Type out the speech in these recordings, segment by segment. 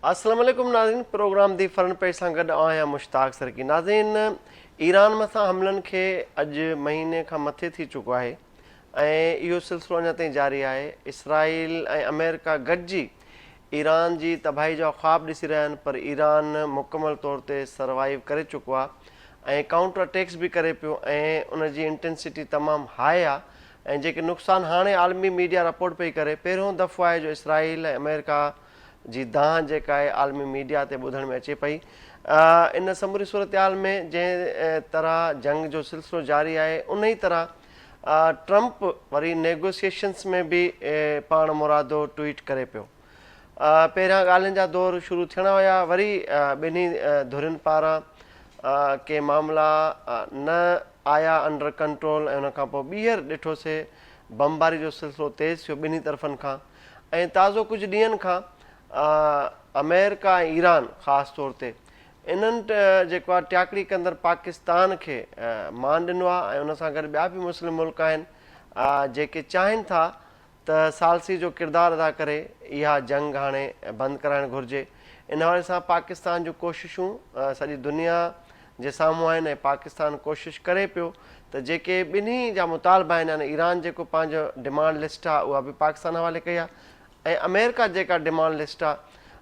السلام عليڪم ناظرين پروگرام the front page سان گڏ آهيان مشتاق سرڪي ناظرين ايران مٿان حملن کي اڄ مهيني کان مٿي ٿي چڪو آهي ۽ اهو سلسلو اڃا تائين جاري آهي اسرائيل ۽ آمريڪا گڏجي ايران جي تباهي جا خواب ڏسي رهيا آهن پر ايران مڪمل طور تي سروائيو ڪري چڪو آهي ۽ ڪائونٽر اٽيڪس به ڪري پيو ۽ ان جي انٽينسٽي تمام هاء آهي ۽ جيڪي نقصان هاڻي عالمي ميڊيا رپورٽ پئي ڪري پهريون دفعو آهي جو اسرائيل ۽ آمريڪا جي دانهن جيڪا آهي عالمي ميڊيا تي ٻڌڻ ۾ اچي پئي. ان سموري صورتحال ۾ جنهن طرح جنگ جو سلسلو جاري آهي انهي طرح ٽرمپ وري نيگوسيئيشنز ۾ به پاڻ مرادو ٽوئيٽ ڪري پيو. پهريان ڳالهين جا دور شروع ٿيڻا هيا وري ٻنهي ڌرين پاران ڪي معاملا نه آيا انڊر ڪنٽرول ۽ ان کان پوء ٻيهر ڏٺوسي بمباري جو سلسلو تيز ٿيو ٻنهي طرفن کان ۽ تازو ڪجهه ڏينهن کان آمريڪا ۽ ايران خاص طور تي انهن جيڪو آهي ٽياڪڙي ڪندڙ پاڪستان کي مان ڏنو آهي ۽ ان سان گڏ ٻيا به مسلم ملڪ آهن جيڪي چاهين ٿا ته ثالثي جو ڪردار ادا ڪري اها جنگ هاڻي بند ڪرائڻ گهرجي ان حوالي سان پاڪستان جون ڪوششون سڄي دنيا جي سامهون آهن ۽ پاڪستان ڪوشش ڪري پيو ته جيڪي ٻنهي جا مطالبا آهن يعني ايران جيڪو پنهنجو ڊمانڊ لسٽ آهي اها به پاڪستان حوالي ڪئي آهي ۽ آمريڪا جيڪا ڊمانڊ لسٽ آهي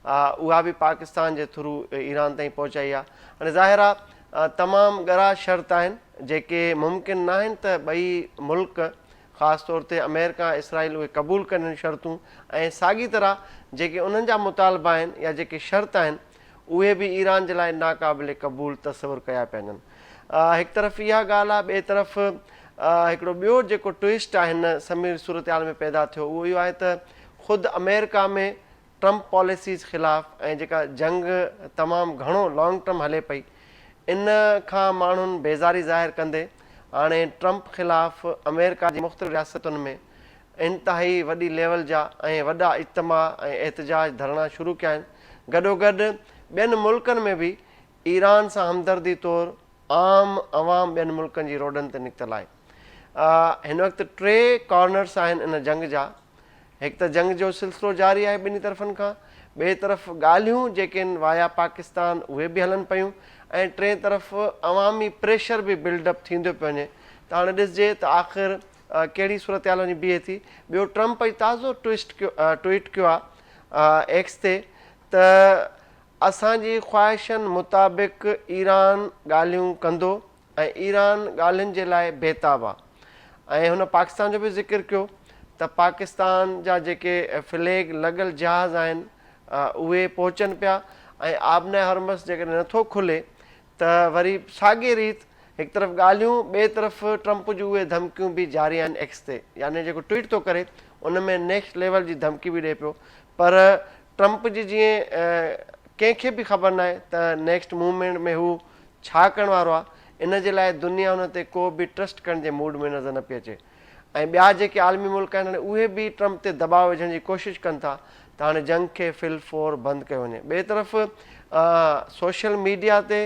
اها به پاڪستان جي ٿرو ايران تائين پهچائي آهي هاڻي ظاهر آهي تمام ڳرا شرط آهن جيڪي ممڪن ناهن ته ٻئي ملڪ خاص طور تي آمريڪا ۽ اسرائيل اهي قبول ڪن اهي شرطون ۽ ساڳي طرح جيڪي انهن جا مطالبا آهن يا جيڪي شرط آهن اهي به ايران جي لاء ناقابل قبول تصور ڪيا پيا وڃن. هڪ طرف اها ڳالهه آهي ٻئي طرف هڪڙو ٻيو جيڪو ٽوئسٽ آهي هن سموري صورتحال ۾ پيدا ٿيو اهو اهو آهي ته خود آمريڪا ۾ ٽرمپ پاليسيز خلاف ۽ جيڪا جنگ تمام گهڻو لانگ ٽرم هلي پئي ان کان ماڻهن بيزاري ظاهر ڪندي هاڻي ٽرمپ خلاف آمريڪا جي مختلف رياستن ۾ انتهائي وڏي ليول جا ۽ وڏا اجتماع ۽ احتجاج ڌرڻا شروع ڪيا آهن گڏوگڏ ٻين ملڪن ۾ به ايران سان همدردي طور عام عوام ٻين ملڪن جي روڊن تي نڪتل آهي هن وقت ٽي ڪارنرس آهن ان جنگ جا هڪ ته جنگ جو سلسلو جاري آهي ٻنهي طرفن کان، ٻئي طرف ڳالهيون جيڪي آهن وايا پاڪستان اهي به هلن پيون ۽ ٽئين طرف عوامي پريشر به بلڊ اپ ٿيندو پيو وڃي ته هاڻي ڏسجي ته آخر ڪهڙي صورتحال وڃي بيهي ٿي. ٻيو ٽرمپ اڄ تازو ٽوئسٽ ڪيو ٽوئيٽ ڪيو آهي ايڪس تي ته اسان جي خواهشن مطابق ايران ڳالهيون ڪندو ۽ ايران ڳالهين جي لاء بيتاب آ ۽ هن پاڪستان جو به ذڪر ڪيو ته پاڪستان جا جيڪي فليگ لڳل جهاز آهن اهي پهچن پيا ۽ آبنائي هرمس جيڪڏهن نٿو کلي ته وري ساڳي ريت هڪ طرف ڳالهيون ٻئي طرف ٽرمپ جون اهي ڌمڪيون به جاري آهن ايڪس تي يعني جيڪو ٽوئيٽ ٿو ڪري ان ۾ نيڪسٽ ليول جي ڌمڪي به ڏئي پيو پر ٽرمپ جي جيئن ڪنهن کي به خبر ناهي ته نيڪسٽ موومينٽ ۾ هو ڇا ڪرڻ وارو آ ان جي لاء دنيا ان تي ڪو به ٽرسٽ ڪرڻ جي موڊ ۾ نظر نه پئي اچي ۽ ٻيا جيڪي عالمي ملڪ آهن هاڻي اهي به ٽرمپ تي دٻاء وجهڻ جي ڪوشش ڪن ٿا ته هاڻي جنگ کي في الفور بند ڪيو وڃي ٻئي طرف سوشل ميڊيا تي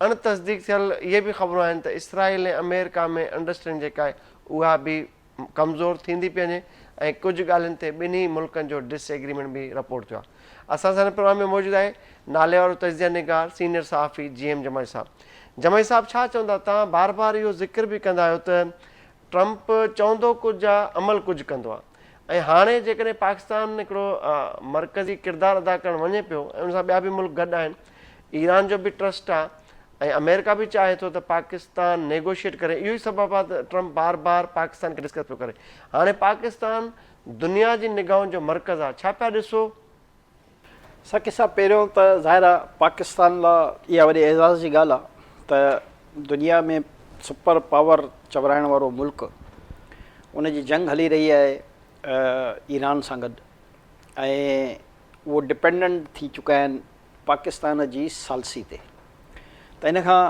اڻ تصديق ٿيل اهي به خبرون آهن ته اسرائيل ۽ آمريڪا ۾ انڊرسٽينڊنگ جيڪا آهي اها به ڪمزور ٿيندي پئي وڃي ۽ ڪجهه ڳالهين تي ٻنهي ملڪن جو ڊس ايگريمينٽ به رپورٽ ٿيو آهي. اسان سان هن پروگرام ۾ موجود آهي ناليوارو تجزيه نگار سينيئر صحافي جي ايم جماعي صاحب. جماعي صاحب ڇا چوندا توهان بار بار اهو ذڪر به ڪندا آهيو ته ٽرمپ چوندو ڪجهه آهي عمل ڪجهه ڪندو آهي ۽ هاڻي جيڪڏهن پاڪستان هڪڙو مرڪزي ڪردار ادا ڪرڻ وڃي پيو ۽ ان سان ٻيا به ملڪ گڏ آهن ايران جو به ٽرسٽ آهي ۽ آمريڪا به چاهي ٿو ته پاڪستان نيگوشيئيٽ ڪري اهو ئي سبب آهي ته ٽرمپ بار بار پاڪستان کي ڊسڪس پيو ڪري هاڻي پاڪستان دنيا جي نگاهن جو مرڪز آهي ڇا پيا ڏسو؟ ساقي صاحب پهريون ته ظاهر آهي پاڪستان لا اها وڏي اعزاز جي ڳالهه آهي ته دنيا ۾ سپر پاور چورائڻ وارو ملڪ ان جي جنگ هلي رهي آهي ايران سان گڏ ۽ اهو ڊپينڊنٽ ٿي چڪا آهن پاڪستان جي ثالثي تي ته ان کان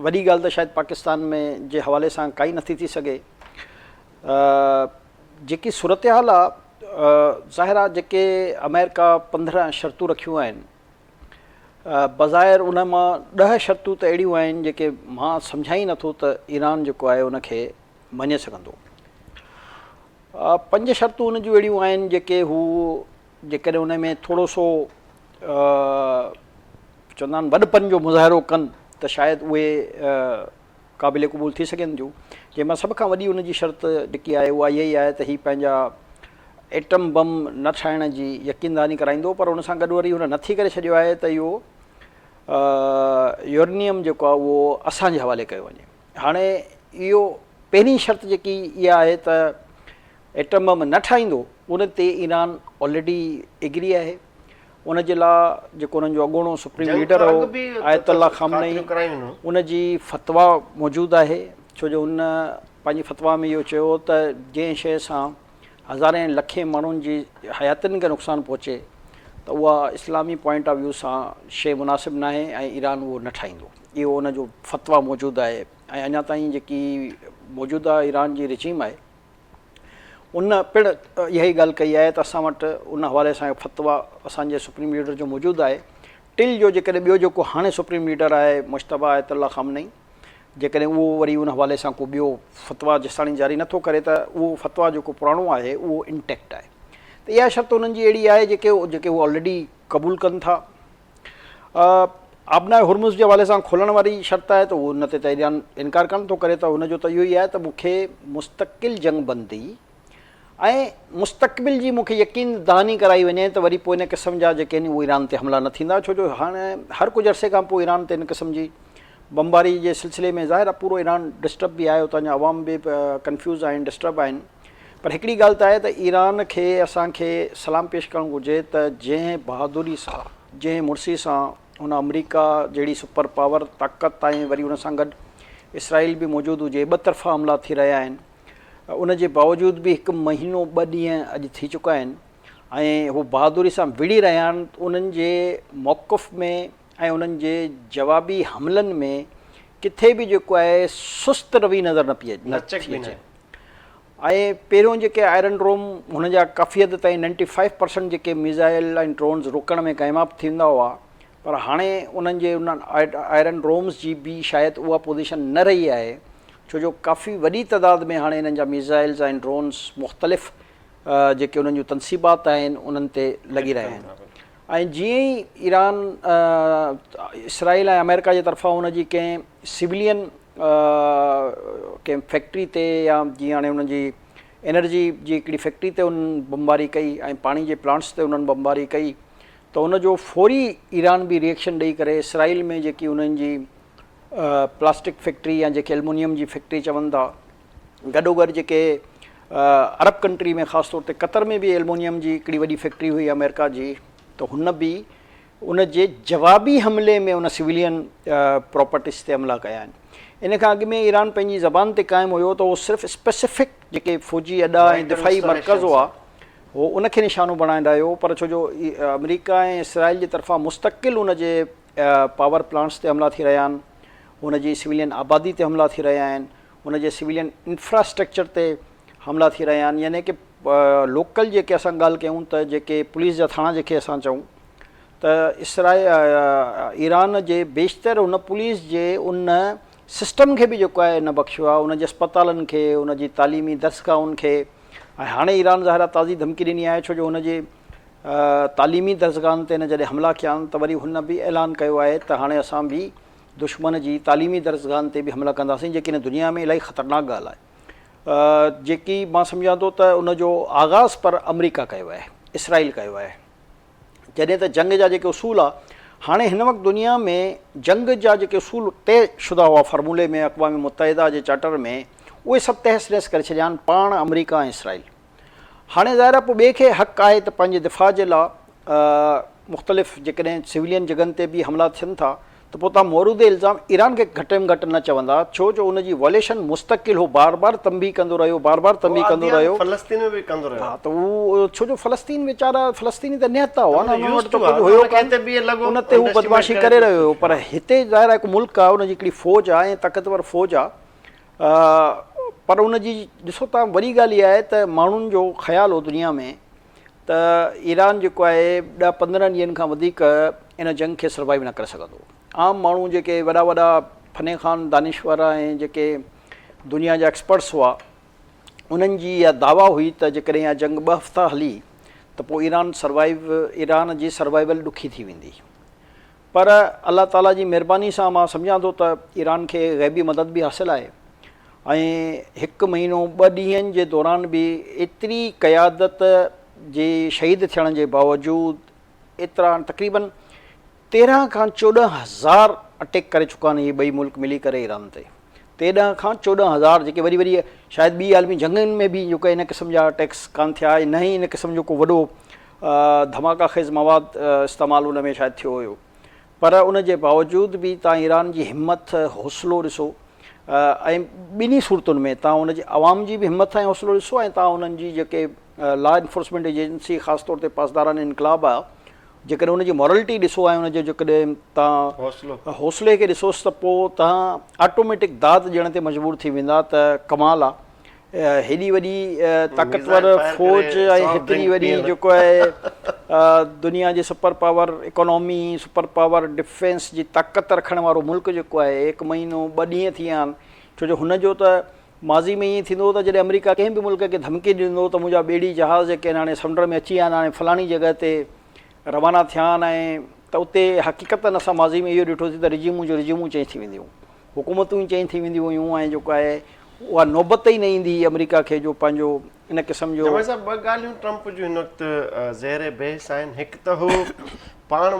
وڏي ڳالهه ته شايد پاڪستان ۾ جي حوالي سان ڪائي نٿي ٿي سگهي جيڪي صورتحال آ ظاهر آ جيڪي آمريڪا 15 شرطون رکيون آهن بظاهر ان مان 10 شرطون ته اهڙيون آهن جيڪي مان سمجهان ئي نٿو ته ايران جيڪو آهي ان کي مڃي سگهندو پنج شرطون ان جون اهڙيون آهن جيڪي هو جيڪڏهن ان ۾ ٿورو سو چوندا آهن وڏپن جو مظاهرو ڪن ته شايد اهي قابل قبول ٿي سگهن ٿيون. جنهن مان سڀ کان وڏي ان جي شرط جيڪي آهي اها اها ئي آهي ته هي پنهنجا ايٽم بم نه ٺاهڻ جي يقين دهاني ڪرائيندو پر ان سان گڏ وري هن نٿي ڪري ڇڏيو آهي ته اهو يورنيم جيڪو آهي اهو اسان جي حوالي ڪيو وڃي. هاڻي اهو پهرين شرط جيڪي اها آهي ته ايٽم بم نه ٺاهيندو ان تي ايران آلريڊي ايگري آهي. ان جي لاء جيڪو انهن جو اڳوڻو سپريم ليڊر هو آيت الله خامنئي ان جي فتويٰ موجود آهي ڇو جو هن پنهنجي فتويٰ ۾ اهو چيو ته جنهن شيء سان هزارين لکين ماڻهن جي حياتين کي نقصان پهچي ته اها اسلامي پوائنٽ آف ويو سان شيء مناسب ناهي ۽ ايران اهو نه ٺاهيندو اهو ان جو فتويٰ موجود آهي ۽ اڃا تائين جيڪي موجوده ايران جي رجيم آهي ان پڻ اها ئي ڳالهه ڪئي آهي ته اسان وٽ ان حوالي سان فتويٰ اسان جي سپريم ليڊر جو موجود آهي. ٽل جو جيڪڏهن ٻيو جيڪو هاڻي سپريم ليڊر آهي مجتبيٰ آيت الله خامنئي جيڪڏهن اهو وري ان حوالي سان ڪو ٻيو فتويٰ جيستاڻي جاري نٿو ڪري ته اهو فتويٰ جيڪو پراڻو آهي اهو انٽيڪٽ آهي ته اها شرط انهن جي اهڙي آهي جيڪي جيڪي هو آلريڊي قبول ڪن ٿا. آبناء هرمز جي حوالي سان کولڻ واري شرط آهي ته اهو ان تي ته ايران انڪار ڪانه ٿو ڪري ته هن جو ته اهو ئي آهي ته مون کي مستقل جنگ بندي ۽ مستقبل جي مون کي يقين دهاني ڪرائي وڃي ته وري پوء ان قسم جا جيڪي آهن اهي ايران تي حملا نه ٿيندا ڇو جو هاڻي هر ڪجهه عرصي کان پوء ايران تي ان قسم جي بمباري جي سلسلي ۾ ظاهر آهي پورو ايران ڊسٽرب به آهي اتان جا عوام به ڪنفيوز آهن ڊسٽرب آهن پر هڪڙي ڳالهه ته آهي ته ايران کي اسان کي سلام پيش ڪرڻ گهرجي ته جنهن بهادري سان جنهن مڙسي سان هن آمريڪا جهڙي سپر پاور طاقت ۽ وري ان سان گڏ اسرائيل به موجود هجي ٻه طرفا حملا ٿي رهيا آهن ان جي باوجود به هڪ مهينو ٻه ڏينهن اڄ ٿي چڪا آهن ۽ هو بهادري سان وڙهي رهيا آهن انهن جي موقف ۾ ۽ انهن جي جوابي حملن ۾ ڪٿي به جيڪو آهي سست روي نظر نه پئي اچي. ۽ پهريون جيڪي آئرن ڊروم هن جا ڪافي حد تائين نائنٽي فائيو پرسنٽ جيڪي ميزائل ۽ ڊرونز روڪڻ ۾ ڪامياب ٿيندا هئا پر هاڻي انهن جي انهن آئرن ڊرومز جي به شايد اها پوزيشن نه رهي آهي ڇو جو ڪافي وڏي تعداد ۾ هاڻي انهن جا ميزائلز ۽ ڊرونز مختلف جيڪي انهن جون تنصيبات آهن انهن تي لڳي رهيا آهن ۽ جيئن ئي ايران اسرائيل ۽ آمريڪا جي طرفان ان جي ڪنهن سولين ڪنهن فيڪٽري تي يا جيئن هاڻي انهن جي انرجي جي هڪڙي فيڪٽري تي انهن بمباري ڪئي ۽ پاڻي جي پلانٽس تي انهن بمباري ڪئي ته ان جو فوري ايران به ريئڪشن ڏئي ڪري اسرائيل ۾ جيڪي انهن جي پلاسٽڪ فيڪٽري يا جيڪي المونيم جي فيڪٽري چون ٿا گڏوگڏ جيڪي عرب ڪنٽري ۾ خاص طور تي قطر ۾ به المونيم جي هڪڙي وڏي فيڪٽري هئي آمريڪا جي ته هن به ان جي جوابي حملي ۾ ان سويلين پراپرٽيز تي حملا ڪيا آهن. ان کان اڳ ۾ ايران پنهنجي زبان تي قائم هيو ته اهو صرف اسپيسفڪ جيڪي فوجي اڏا ۽ دفاعي مرڪز هئا هو ان کي نشانو بڻائي رهيو هو پر ڇو جو آمريڪا ۽ اسرائيل جي طرفان مستقل ان جي پاور پلانٽس تي حملا ٿي رهيا آهن، ان جي سويلين آبادي تي حملا ٿي رهيا آهن، ان جي سويلين انفراسٽرڪچر تي حملا ٿي رهيا آهن يعني ڪه لوڪل جيڪي اسان ڳالهه ڪيون ته جيڪي پوليس جا ٿاڻا جيڪي اسان چئون ته اسرائيل ايران جي بيشتر ان پوليس جي ان سسٽم کي به جيڪو آهي نه بخشيو آهي ان جي اسپتالن کي ان جي تعليمي درسگاهن کي ۽ هاڻي ايران ظاهر آهي تازي ڌمڪي ڏني آهي ڇو جو هن جي تعليمي درسگاهن تي هن جڏهن حملا ڪيا آهن ته وري هن به اعلان ڪيو آهي ته هاڻي اسان به دشمن جي تعليمي درسگاهن تي به حملا ڪنداسين جيڪي هن دنيا ۾ الاهي خطرناڪ ڳالهه آهي جيڪي مان سمجهان ٿو ته ان جو آغاز پر آمريڪا ڪيو آهي اسرائيل ڪيو آهي جڏهن ته جنگ جا جيڪي اصول آ هاڻي هن وقت دنيا ۾ جنگ جا جيڪي اصول طئي شده هئا فارمولي ۾ اقوام متحده جي چارٽر ۾ اهي سڀ تهس نهس ڪري ڇڏيا آهن پاڻ آمريڪا ۽ اسرائيل هاڻي ظاهر آهي پوء ٻئي کي حق آهي ته پنهنجي دفاع جي لاء مختلف جيڪڏهن سويلين جڳهن تي به حملا ٿين ٿا ته پوء توهان مورد الزام ايران کي گهٽ ۾ گهٽ نه چوندا ڇو جو ان جي وائليشن مستقل هو بار بار تنبيهه ڪندو رهيو بار بار تنبيهه ڪندو رهيو. فلسطين ۾ به ڪندو رهيو. ها ته هو ڇو جو فلسطين ويچارا فلسطيني ته نهتا هئا نه انهن وٽ ته ڪجهه هيو ڪانه ان تي هو بدمعاشي ڪري رهيو هيو پر هتي ظاهر آهي هڪ ملڪ آهي ان جي هڪڙي فوج آهي ۽ طاقتور فوج آهي پر ان جي ڏسو تان وڏي ڳالهه اها آهي ته ماڻهن جو خيال هو دنيا ۾ ته ايران جيڪو آهي ڏهه پندرهن ڏينهن کان وڌيڪ ان جنگ کي سروائيو نه ڪري سگهندو. عام ماڻهو جيڪي وڏا وڏا فني خان دانشور ۽ جيڪي دنيا جا ايڪسپرٽس هئا انهن جي اها دعويٰ هئي ته جيڪڏهن اها جنگ ٻه هفتا هلي ته ته پوء ايران سروائيو ايران جي سروائيول ڏکي ٿي ويندي پر الله تعالي جي مهرباني سان مان سمجهان ٿو ته ايران کي غيبي مدد به حاصل آهي ۽ هڪ مهينو ٻه ڏينهن جي دوران به ايتري قيادت جي شهيد ٿيڻ جي باوجود ايترا تقريبن 13 کان 14 هزار اٽيڪ ڪري چڪا آهن اهي ٻئي ملڪ ملي ڪري ايران تي 13 کان 14 هزار جيڪي وڏي وڏي شايد ٻي عالمي جنگن ۾ به جيڪو ان قسم جا اٽيڪس ڪان ٿيا ۽ نه ئي ان قسم جو ڪو وڏو ڌماڪا خيز مواد استعمال ان ۾ شايد ٿيو هيو پر ان جي باوجود به تان ايران جي همٿ حوصلو ڏسو ۽ ٻنهي صورتن ۾ تان ان جي عوام جي به همٿ ۽ حوصلو ڏسو ۽ تان انهن جي جيڪي لا انفورسمينٽ ايجنسي خاص طور تي پاسداران انقلاب آ جيڪڏهن ان جي مورلٽي ڏسو ۽ ان جو جيڪڏهن تان حوصلي کي ڏسوس ته پوء تان آٽوميٽڪ داد ڏيڻ تي مجبور ٿي ويندا ته ڪمال آ هيڏي وڏي طاقتور فوج ۽ هيتري وڏي جيڪو آهي دنيا جي super power economy super power defence جي طاقت رکڻ وارو ملڪ جيڪو آهي هڪ مهينو ٻه ڏينهن ٿي ويا آهن ڇو جو هن جو ته ماضي ۾ ائين ٿيندو هو ته جڏهن آمريڪا ڪنهن به ملڪ کي ڌمڪي ڏيندو هو ته منهنجا ٻيڙي جهاز جيڪي آهن هاڻي سمنڊ ۾ اچي ويا آهن هاڻي فلاڻي جڳهه تي روانا ٿيا آهن ۽ ته اتي حقيقتن اسان ماضي ۾ اهو ڏٺوسين ته رجيمون جو رجيمون چينج ٿي وينديون حڪومتون ئي چينج ٿي وينديون هيون ۽ جيڪو آهي اها نوبت ئي نه ايندي هئي آمريڪا کي جو پنهنجو ان قسم جو جمال صاحب ٻه ڳالهيون ٽرمپ جون هن وقت زير بحث آهن هڪ ته هو پاڻ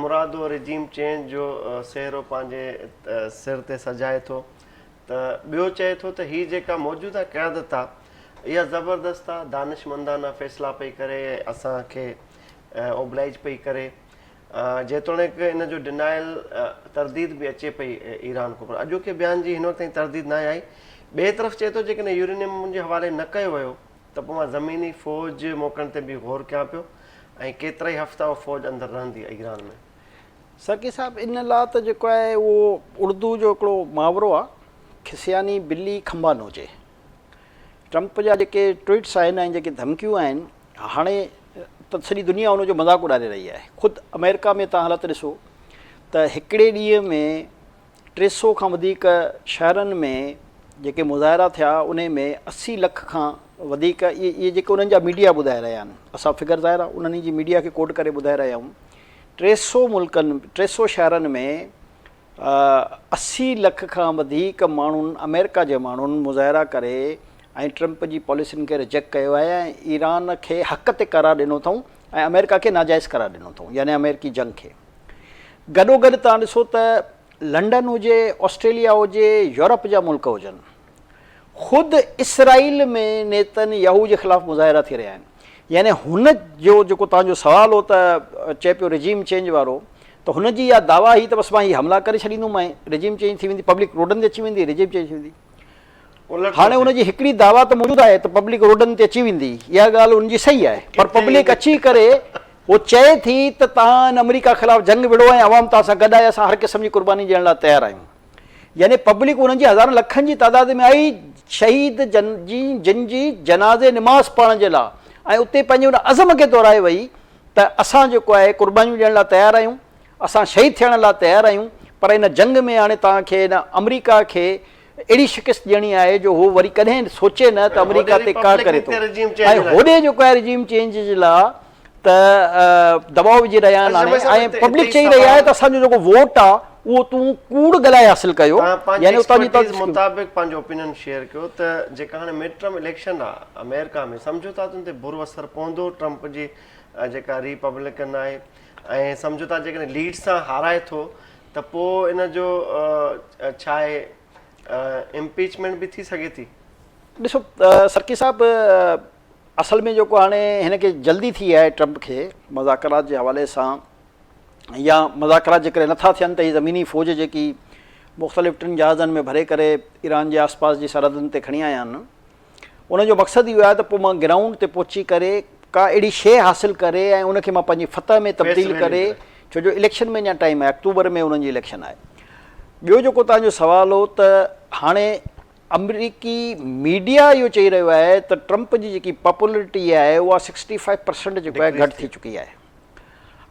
مرادو رجيم چينج جو سهرو پنهنجي سر تي سجائي ٿو ته ٻيو چئي ٿو ته هي جيڪا موجوده قيادت آ اها زبردست آ دانشمندانه فيصلا پئي ڪري اسان کي اوبلائيج پئي ڪري جيتوڻيڪ ان جو ڊنائل ترديد به اچي پئي ايران کان پر اڄوڪي بيان جي هن وقت تائين ترديد ناهي آئي ٻئي طرف چئي ٿو جيڪڏهن يورينيم منهنجي حوالي نه ڪيو ويو ته پوء مان زميني فوج موڪلڻ تي به غور ڪيان پيو ۽ ڪيترائي هفتا اها فوج اندر رهندي ايران ۾. ساقي صاحب ان لا ته جيڪو آهي اهو اردو جو هڪڙو محاورو آ کسياني بلي کنڀا نوچي ٽرمپ جا جيڪي ٽوئيٽس آهن ۽ جيڪي ڌمڪيون آهن هاڻي ته سڄي دنيا ان جو مذاق اڏاري رهي آهي خود آمريڪا ۾ تان حالت ڏسو ته هڪڙي ڏينهن ۾ 300 کان وڌيڪ شهرن ۾ جيڪي مظاهرا ٿيا انهي ۾ 80 لک کان وڌيڪ اهي جيڪي انهن جا ميڊيا ٻڌائي رهيا آهن اسان فگر ظاهر آهي انهن جي ميڊيا کي ڪوٽ ڪري ٻڌائي رهيا آهيون 300 ملڪن 300 شهرن ۾ 80 لک کان وڌيڪ ماڻهن آمريڪا جي ماڻهن مظاهرا ڪري ۽ ٽرمپ جي پاليسين کي رجيڪٽ ڪيو آهي ۽ ايران کي حق تي قرار ڏنو اٿئون ۽ آمريڪا کي ناجائز قرار ڏنو اٿئون يعني آمريڪي جنگ کي گڏوگڏ توهان ڏسو ته لنڊن هجي، آسٽريليا هجي، يورپ جا ملڪ هجن، خود اسرائيل ۾ نيتن ياهو جي خلاف مظاهرا ٿي رهيا آهن. يعني هن جو جيڪو توهان جو سوال هو ته چئي پيو رجيم چينج وارو ته هن جي اها دعويٰ هئي ته بس مان هي حملا ڪري ڇڏيندم ۽ رجيم چينج ٿي ويندي، پبلڪ روڊن تي اچي ويندي، رجيم چينج ٿي ويندي. هاڻي ان جي هڪڙي دعويٰ ته موجود آهي ته پبلڪ روڊن تي اچي ويندي، اها ڳالهه ان جي صحيح آهي پر پبلڪ اچي ڪري هو چئي ٿي ته توهان ان آمريڪا خلاف جنگ وڙهو ۽ عوام توهان سان گڏ آهي اسان هر قسم جي قرباني ڏيڻ لاء تيار آهيون يعني پبلڪ انهن جي هزارن لکن جي تعداد ۾ آئي شهيد جن جي جن جي جنازي نماز پڙهڻ جي لاء ۽ اتي پنهنجي ان عزم کي دهرائي وئي ته اسان جيڪو آهي قربانيون ڏيڻ لاء تيار آهيون اسان شهيد ٿيڻ لاء تيار آهيون پر ان جنگ ۾ هاڻي توهان کي ان آمريڪا کي اهڙي شڪست ڏيڻي آهي جو هو وري ڪڏهن سوچي نه ته آمريڪا تي ڪا ڪري ٿو ۽ هوڏي جيڪو آهي رجيم چينج جي لاء ته دٻاء وجهي رهيا آهن هاڻي ۽ پبلڪ چئي رهي آهي ته اسان جو جيڪو ووٽ آهي اهو تون ڪوڙ ڳالهائي حاصل ڪيو يعني اتان جي تان مطابق پنهنجو اوپينين شيئر ڪيو ته جيڪا هاڻي مڊ ٽرم اليڪشن آهي آمريڪا ۾ سمجهو ٿا ته ان تي برو اثر پوندو ٽرمپ جي جيڪا ريپبلڪن آهي ۽ سمجهو ٿا جيڪڏهن ليڊ سان هارائي ٿو ته پوء ان جو ڇا آهي امپيچمينٽ به ٿي سگهي ٿي. ڏسو سرڪي صاحب اصل ۾ جيڪو هاڻي هن کي جلدي ٿي آهي ٽرمپ کي مذاڪرات جي حوالي سان يا مذاڪرات جيڪڏهن نٿا ٿين ته هي زميني فوج جيڪي مختلف ٽن جهازن ۾ ڀري ڪري ايران جي آس پاس جي سرحدن تي کڻي آيا آهن ان جو مقصد اهو آهي ته پوء مان گرائونڊ تي پهچي ڪري ڪا اهڙي شيء حاصل ڪري ۽ ان کي مان پنهنجي فتح ۾ تبديل ڪري ڇو جو اليڪشن ۾ اڃا ٽائيم آهي آڪٽوبر ۾ انهن جي اليڪشن آهي ٻيو جيڪو توهان جو سوال هو ته هاڻي آمريڪي ميڊيا اهو چئي رهيو آهي ته ٽرمپ جي جيڪي پاپولرٽي آهي اها 65% جيڪو آهي گهٽ ٿي چڪي آهي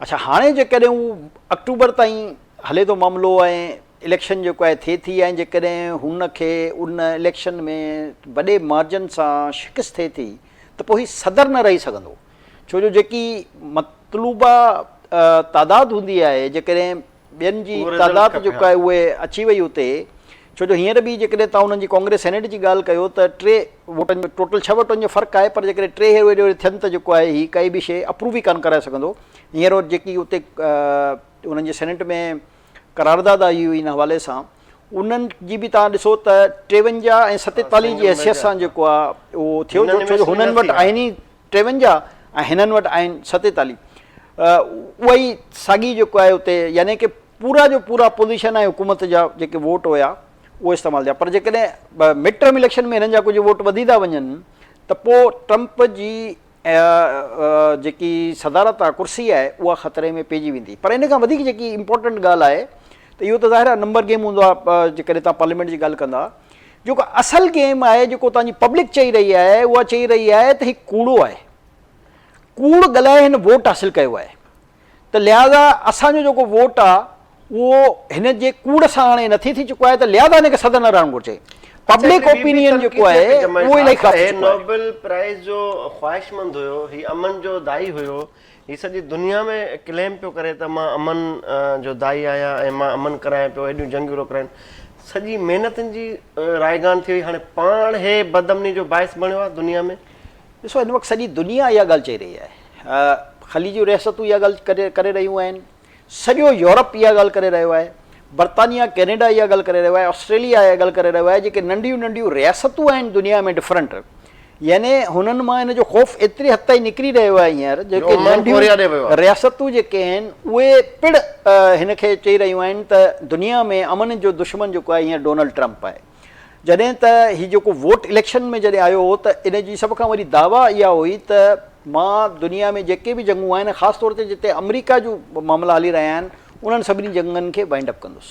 اڇا هاڻي جيڪڏهن هو آڪٽوبر تائين هلي ٿو معاملو ۽ اليڪشن جيڪو آهي ٿئي ٿي ۽ جيڪڏهن هن کي ان اليڪشن ۾ وڏي مارجن سان شڪست ٿئي ٿي ته پوء هي صدر نه رهي سگهندو ڇو جو جيڪي مطلوبه تعداد هوندي آهي جيڪڏهن ٻين جي تعداد جيڪو آهي اهي اچي وئي اتي ڇو جو هينئر به جيڪڏهن توهان انهن جي ڪانگريس سينيٽ جي ڳالهه ڪيو ته ٽي ووٽن جو ٽوٽل ڇهه ووٽن جو فرق آهي پر جيڪڏهن ٽي هيڏي هوڏي ٿين ته جيڪو آهي هي ڪائي به شيء اپروو ئي ڪانه ڪرائي سگهندو. هينئر جيڪي اتي انهن جي سينيٽ ۾ قرارداد آئي هئي ان حوالي سان انهن جي به توهان ڏسو ته 53 ۽ 47 جي حيثيت سان جيڪو آهي اهو ٿيو ڇو جو هنن وٽ آهن ئي 53 ۽ هنن وٽ آهن 47 اها ئي ساڳي جيڪو آهي اتي يعني ڪي پورا جو پورا اپوزيشن ۽ حڪومت جا جيڪي ووٽ هيا اهو استعمال ٿيا پر جيڪڏهن مڊ ٽرم اليڪشن ۾ هنن جا ڪجهه ووٽ وڌي ٿا وڃن ته پوء ٽرمپ جي جيڪي صدارت آهي ڪرسي آهي اها خطري ۾ پئجي ويندي پر ان کان وڌيڪ جيڪي امپورٽنٽ ڳالهه آهي ته اهو ته ظاهر آهي نمبر گيم هوندو آهي جيڪڏهن توهان پارليامينٽ جي ڳالهه ڪندا جيڪو اصل گيم آهي جيڪو توهان جي پبلڪ چئي رهي آهي اها چئي رهي آهي ته هي ڪوڙو آهي ڪوڙ ڳالهائي هن ووٽ حاصل ڪيو آهي ته لهٰذا اسان جو جيڪو ووٽ آ اهو هن جي ڪوڙ سان هاڻي نٿي ٿي چڪو آهي ته لهٰذا هن کي صدر نه رهڻ گهرجي. پبلڪ اوپينين جيڪو آهي اهو الائي خراب ٿي چڪو آهي. نوبل پرائز جو خواهشمند هيو، هي امن جو داعي هيو، هي سڄي دنيا ۾ ڪليم پيو ڪري ته مان امن جو داعي آهيان ۽ مان امن ڪرايان پيو، هيڏيون جنگيون روڪرايون، سڄي محنت هن جي رائيگان ٿي وئي، هاڻي پاڻ هي بدامني جو باعث بڻيو آهي دنيا ۾. ڏسو هن وقت سڄي دنيا اها ڳالهه چئي رهي آهي، خليج جون رياستون اها ڳالهه ڪري رهيون آهن، سڄو يورپ اها ڳالهه ڪري رهيو آهي، برطانيا، ڪينيڊا اها ڳالهه ڪري رهيو آهي، آسٽريليا اها ڳالهه ڪري رهيو آهي، جيڪي ننڍيون ننڍيون رياستون آهن دنيا ۾ ڊفرنٽ يعني هنن مان هن جو خوف ايتري حد تائين نڪري رهيو آهي هينئر جيڪي ننڍيون رياستون جيڪي آهن اهي پڻ هن کي چئي رهيون آهن ته دنيا ۾ امن جو دشمن جيڪو آهي هينئر ڊونلڊ ٽرمپ آهي. جڏهن ته هي جيڪو ووٽ اليڪشن ۾ جڏهن آيو هو ته ان جي سڀ کان وڏي دعويٰ اها هئي ته مان دنيا ۾ جيڪي به جنگون آهن خاص طور تي جتي آمريڪا جون معاملا هلي رهيا آهن انهن سڀني جنگن کي وائنڊ اپ ڪندس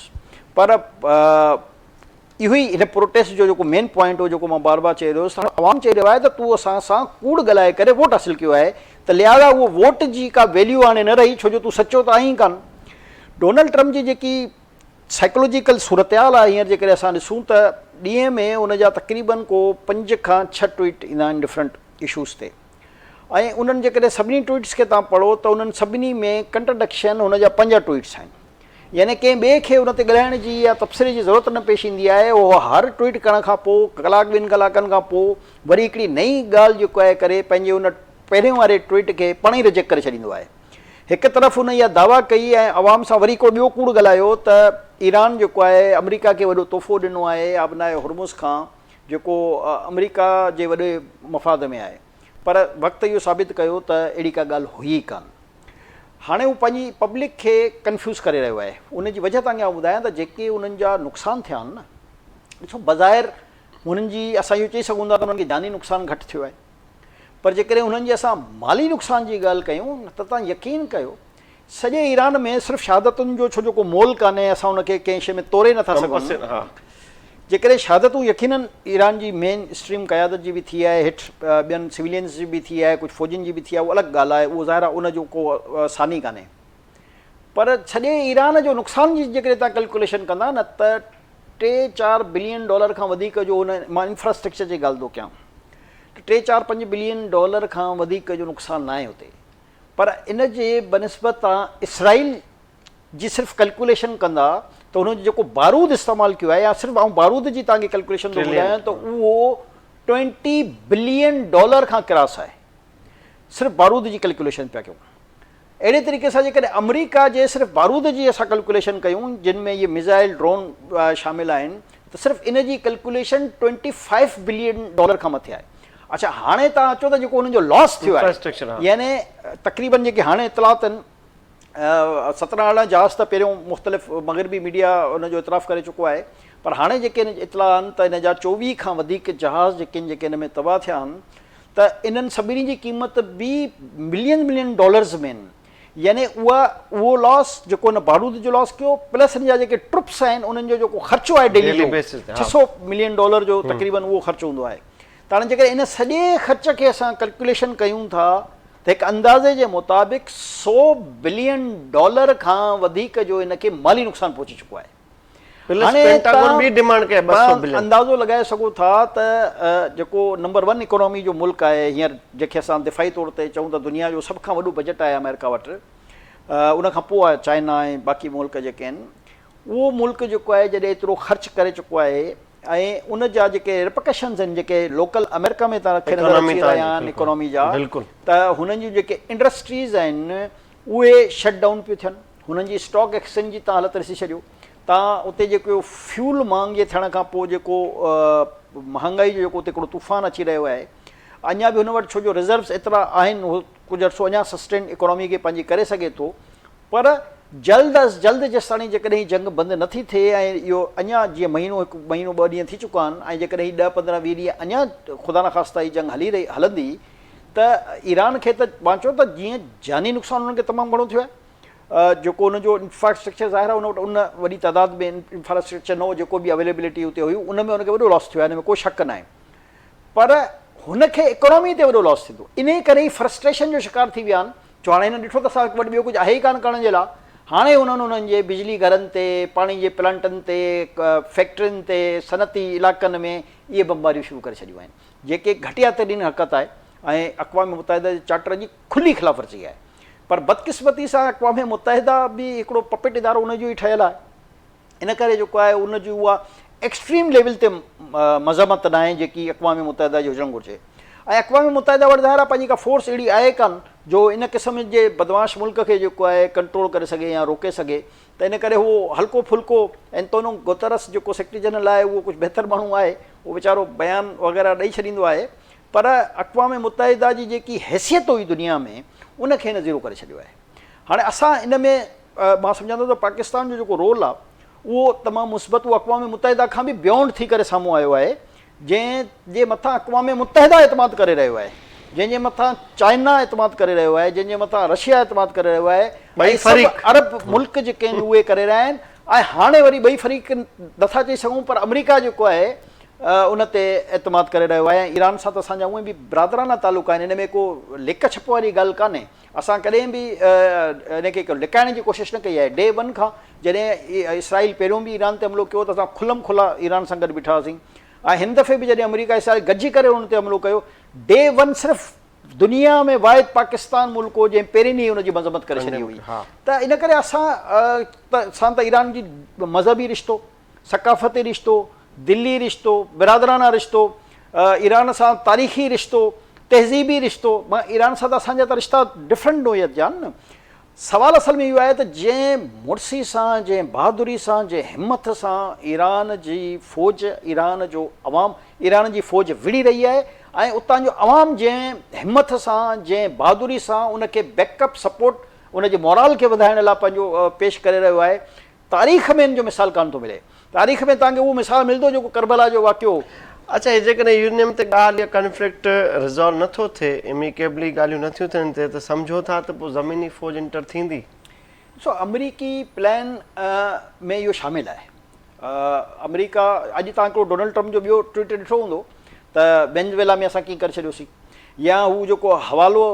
پر اهو ئي هن پروٽيسٽ جو جيڪو مين پوائنٽ هو جيڪو مان بار بار چئي رهيو هوس ته عوام چئي رهيو آهي ته تون اسان سان ڪوڙ ڳالهائي ڪري ووٽ حاصل ڪيو آهي ته لهٰذا اهو ووٽ جي ڪا ويليو هاڻي نه رهي ڇو جو تون سچو ته آهين ڪانه. ڊونلڊ ٽرمپ جي جيڪي سائيڪلوجيڪل صورتحال آهي هينئر جيڪڏهن اسان ڏسون ته ڏينهن ۾ ان جا تقريبن ڪو 5 کان 6 ٽوئيٽ ايندا آهن ڊفرنٽ اشوز تي ۽ انهن جيڪڏهن سڀني ٽوئيٽس کي توهان پڙهو ته انهن سڀني ۾ ڪنٽرڊڪشن هن جا 5 ٽوئيٽس آهن يعني ڪنهن ٻئي کي ان تي ڳالهائڻ جي يا تبصري جي ضرورت نه پيش ايندي آهي اهو هر ٽوئيٽ ڪرڻ کان پوء ڪلاڪ ٻن ڪلاڪن کان پوء وري هڪڙي نئين ڳالهه جيڪو آهي ڪري پنهنجي ان پهرين واري ٽوئيٽ کي پاڻ ئي رجيڪٽ ڪري ڇڏيندو آهي. هڪ طرف هن اها دعويٰ ڪئي ۽ عوام سان وري هڪڙو ٻيو ڪوڙ ڳالهايو ته ايران جيڪو آهي آمريڪا کي وڏو تحفو ڏنو آهي آبناء هرمز کان جيڪو آمريڪا جي وڏي مفاد ۾ آهي پر وقت اهو ثابت ڪيو ته اهڙي ڪا ڳالهه هئي ئي ڪانه. هاڻي هو پنهنجي پبلڪ کي ڪنفيوز ڪري رهيو آهي ان جي وجهه توهان کي آئون ٻڌايان ته جيڪي انهن جا نقصان ٿيا آهن نه ڏسو بظاهر هنن جي اسان اهو چئي سگهون ٿا ته انهن کي جاني نقصان گهٽ ٿيو آهي پر جيڪڏهن انهن جي اسان مالي نقصان جي ڳالهه ڪيون ته توهان يقين ڪيو سڄي ايران ۾ صرف شهادتن جو ڇو جو ڪو مول ڪانهي اسان ان کي ڪنهن شيء ۾ توري نٿا سگهون جيڪڏهن شهادتون يقينن ايران جي مين اسٽريم قيادت جي به ٿي آهي هيٺ ٻين سويلينز جي به ٿي آهي ڪجهه فوجين جي به ٿي آهي اهو الڳ ڳالهه آهي اهو ظاهر آهي ان جو ڪو ثاني ڪانهي پر سڄي ايران جو نقصان جي جيڪڏهن توهان ڪلڪوليشن ڪندا نه ته ٽي چار بلين ڊالر کان وڌيڪ جو ان مان انفراسٽرڪچر جي ڳالهه ٿو ڪيان ته ٽي چار پنج بلين ڊالر کان وڌيڪ جو نقصان ناهي اتي پر ان جي بنسبت تان اسرائيل جي صرف ڪلڪوليشن ڪندا ته هن جيڪو بارود استعمال ڪيو آهي يا صرف آئون بارود جي توهان کي ڪلڪوليشن ٿو ٻڌايان ته اهو ٽوئنٽي بلين ڊالر کان ڪراس آهي صرف بارود جي ڪلڪوليشن پيا ڪيون اهڙي طريقي سان جيڪڏهن آمريڪا جي صرف بارود جي اسان ڪلڪوليشن ڪيون جن ۾ اهي ميزائل ڊرون شامل آهن ته صرف ان جي ڪلڪوليشن 25 بلين ڊالر کان مٿي آهي. اڇا هاڻي توهان اچو ته جيڪو انهن جو لاس ٿيو آهي يعني تقريبن جيڪي هاڻي اطلاعات آهن 17 18 جهاز ته پهريون مختلف مغربي ميڊيا ان جو اعتراف ڪري چڪو آهي پر هاڻي جيڪي اطلاع آهن ته ان جا 24 کان وڌيڪ جهاز جيڪي جيڪي ان ۾ تباهه ٿيا آهن ته انهن سڀني جي قيمت به ملين ملين ڊالرز ۾ آهن يعني اها اهو لاس جيڪو ان بارود جو لاس ڪيو پلس ان جا جيڪي ٽروپس آهن انهن جو جيڪو خرچو آهي ڊيلي جو 600 ملين ڊالر جو تقريبن اهو خرچ هوندو آهي ته هاڻي جيڪڏهن ان سڄي خرچ کي اسان ڪلڪوليشن ڪيون ٿا ته هڪ اندازي جي مطابق 100 بلين ڊالر کان وڌيڪ جو ان کي مالي نقصان پهچي چڪو آهي. پلس پينٽاگون به ڊيمانڊ ڪئي 200 بلين. اندازو لڳائي سگهو ٿا ته جيڪو نمبر ون اڪانومي جو ملڪ آهي هينئر جنهن کي اسان دفاعي طور تي چئون ته دنيا جو سڀ کان وڏو بجيٽ آهي آمريڪا وٽ، ان کان پوء آهي چائنا ۽ باقي ملڪ جيڪي آهن، اهو ملڪ جيڪو آهي جڏهن ايترو خرچ ڪري چڪو آهي ۽ ان جا جيڪي ريپرڪشنز آهن جيڪي لوڪل آمريڪا ۾ توهان کي نظر اچي رهيا آهن اڪانومي جا ته هنن جون جيڪي انڊسٽريز آهن اهي شٽ ڊائون پيون ٿين، هنن جي اسٽاڪ ايڪسچينج جي توهان حالت ڏسي ڇڏيو، توهان اتي جيڪو فيول مهانگي ٿيڻ کان پوء جيڪو مهانگائي جو جيڪو اتي هڪڙو طوفان اچي رهيو آهي، اڃا به هن وٽ ڇو جو ريزروز ايترا آهن هو ڪجهه عرصو اڃا سسٽين اڪانومي کي پنهنجي ڪري سگهي ٿو پر جلد از جلد جيستاڻي جيڪڏهن هي جنگ بند نه ٿي ٿئي ۽ اهو اڃا جيئن مهينو هڪ مهينو ٻه ڏينهن ٿي چڪا آهن ۽ جيڪڏهن هي ڏهه پندرهن ويهه ڏينهن اڃا خدا نخواسته هي جنگ هلي رهي هلندي ته ايران کي ته مان چيو ته جيئن جاني نقصان انهن کي تمام گهڻو ٿيو آهي جيڪو ان جو انفراسٽرڪچر ظاهر آهي ان وٽ ان وڏي تعداد ۾ انفراسٽرڪچر نه هو جيڪو به اويليبلٽي اتي هئي ان ۾ ان کي وڏو لاس ٿيو آهي ان ۾ ڪو شڪ ناهي پر هن کي اڪانومي تي وڏو لاس ٿيندو انهي ڪري ئي فرسٽريشن جو شڪار ٿي ويا آهن جو هاڻي هنن ڏٺو ته اسان وٽ ٻيو ڪجهه آهي ئي ڪانه ڪرڻ جي لاء هاڻي انهن انهن جي بجلي گهرن تي پاڻي جي پلانٽن تي فيڪٽرين تي صنعتي علائقن ۾ اهي بمباريون شروع ڪري ڇڏيون آهن جيڪي گهٽيا ترين حرڪت آهي ۽ اقوام متحده جي چارٽر جي کلي خلاف ورزي آهي پر بدقسمتي سان اقوام متحده به هڪڙو پپٽ ادارو ان جو ئي ٺهيل آهي ان ڪري جيڪو آهي ان جي اها ايڪسٽريم ليول تي مذمت ناهي جيڪي اقوام متحده جي هجڻ گهرجي ۽ اقوام متحده وٽ ظاهر آهي پنهنجي ڪا فورس اهڙي آهي ڪانه جو ان قسم جي بدمعاش ملڪ کي جيڪو آهي ڪنٽرول ڪري سگهي يا روڪي سگهي ته ان ڪري هو هلڪو ڦلڪو اينتونو گوترس جيڪو سيڪريٽري جنرل آهي اهو ڪجهه بهتر ماڻهو آهي اهو ويچارو بيان وغيره ڏئي ڇڏيندو آهي پر اقوام متحده جي جيڪي حيثيت هئي دنيا ۾ ان کي هن زيرو ڪري ڇڏيو آهي هاڻي اسان ان ۾ مان سمجهان ٿو ته پاڪستان جو جيڪو رول آهي اهو تمام مثبت اهو اقوام متحده کان به بيونڊ ٿي ڪري سامهون آيو آهي جنهن جي مٿان اقوام متحده اعتماد ڪري رهيو آهي، جنهن جي مٿان چائنا اعتماد ڪري رهيو آهي، جنهن جي مٿان رشيا اعتماد ڪري رهيو آهي ٻئي ۽ سڀ فريق. عرب ملڪ جيڪي آهن اهي ڪري رهيا آهن ۽ هاڻي وري ٻئي فريق نٿا چئي سگهون پر آمريڪا جيڪو آهي ان تي اعتماد ڪري رهيو آهي ۽ ايران سان ته اسان جا هونئن به برادرانه تعلق آهن ان ۾ ڪو لڪ ڇپ واري ڳالهه ڪانهي. اسان ڪڏهن به ان کي لڪائڻ جي ڪوشش نه ڪئي آهي. ڊي ون کان جڏهن اسرائيل پهريون به ايران تي حملو ڪيو ته اسان کلم کلا ايران سان گڏ بيٺا هئاسين ۽ هن دفعي به جڏهن آمريڪا اسرائيل گڏجي ڪري ان تي حملو ڪيو ڊي ون صرف دنيا ۾ واحد پاڪستان ملڪ هو جنهن پهرين ڏينهن ان جي مذمت ڪري ڇڏي هئي ته ان ڪري اسان سان ته ايران جي مذهبي رشتو ثقافتي رشتو، دلي رشتو، برادرانه رشتو، ايران سان تاريخي رشتو، تهذيبي رشتو، مان ايران سان ته اسان جا ته رشتا ڊفرنٽ نوعيت جا آهن نه. سوال اصل ۾ اهو آهي ته جنهن مڙسي سان، جنهن بهادري سان، جنهن همٿ سان ايران جي فوج، ايران جو عوام، ايران جي فوج وڙهي رهي آهي ۽ اتان جو عوام جنهن همٿ سان، جنهن بهادري سان ان کي بيڪ اپ سپورٽ، ان جي مورال کي وڌائڻ لاء پنهنجو پيش ڪري رهيو آهي، تاريخ ۾ ان جو مثال ڪانه ٿو ملي. تاريخ ۾ توهان کي اهو مثال ملندو جيڪو ڪربلا جو واقعو هو. اڇا هي جيڪڏهن يورينيم تي ڳالهه يا ڪنفلڪٽ ريزالو نه ٿو ٿئي، اميڪيبلي ڳالهيون نه ٿيون ٿين تي ته سمجهو ٿا ته پوء زميني فوج انٽر ٿيندي؟ ڏسو آمريڪي پلان ۾ اهو شامل آهي. آمريڪا اڄ توهان هڪڙو ڊونلڊ ٽرمپ جو ٻيو ٽوئيٽ ڏٺو هوندو ته وينزويلا ۾ اسان ڪيئن ڪري ڇڏيوسين يا هو جيڪو حوالو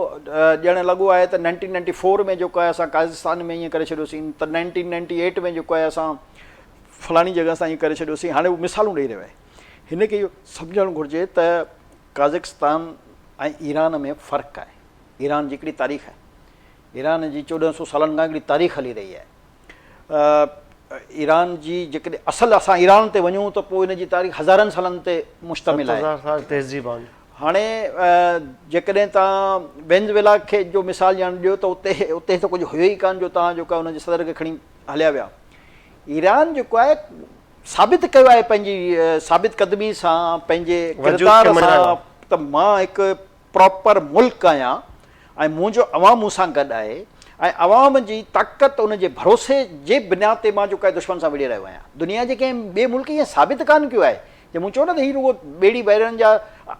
ڏيڻ لڳو آهي ته نائنٽين نائنٽي فور ۾ جيڪو آهي اسان قازقستان ۾ ائين ڪري ڇڏيوسين ته نائنٽين نائنٽي ايٽ ۾ جيڪو آهي اسان فلاڻي جڳهه سان ائين ڪري ڇڏيوسين هاڻي هو مثالون ڏئي رهيو آهي هن کي اهو سمجهڻ گهرجي ته قازقستان ۽ ايران ۾ فرق آهي ايران جي هڪڙي تاريخ آهي ايران جي 1400 سالن کان هڪڙي تاريخ هلي رهي آهي ايران جي جيڪڏهن اصل اسان ايران تي وڃون ته پوء ان جي تاريخ هزارن سالن تي مشتمل آهي. 7000 سال تهذيب آهن. هاڻي جيڪڏهن توهان وينزويلا کي جو مثال ڄاڻ ڏيو ته اتي اتي ته ڪجهه هيو ئي ڪانه جو توهان جيڪو آهي ان جي صدر کي کڻي هليا ويا. ايران جيڪو آهي ثابت ڪيو آهي پنهنجي ثابت قدمي سان پنهنجي ڪردار سان ته مان هڪ پراپر ملڪ آهيان ۽ منهنجو عوام مون سان گڏ آهي ۽ عوام جي طاقت ان جي ڀروسي جي بنياد تي مان جيڪو آهي دشمن سان وڙهي رهيو آهيان. دنيا جي ڪنهن ٻئي ملڪ ائين ثابت ڪانه ڪيو آهي. جي مون چيو نه ته هي رڳو ٻيڙي ٻيڙن جا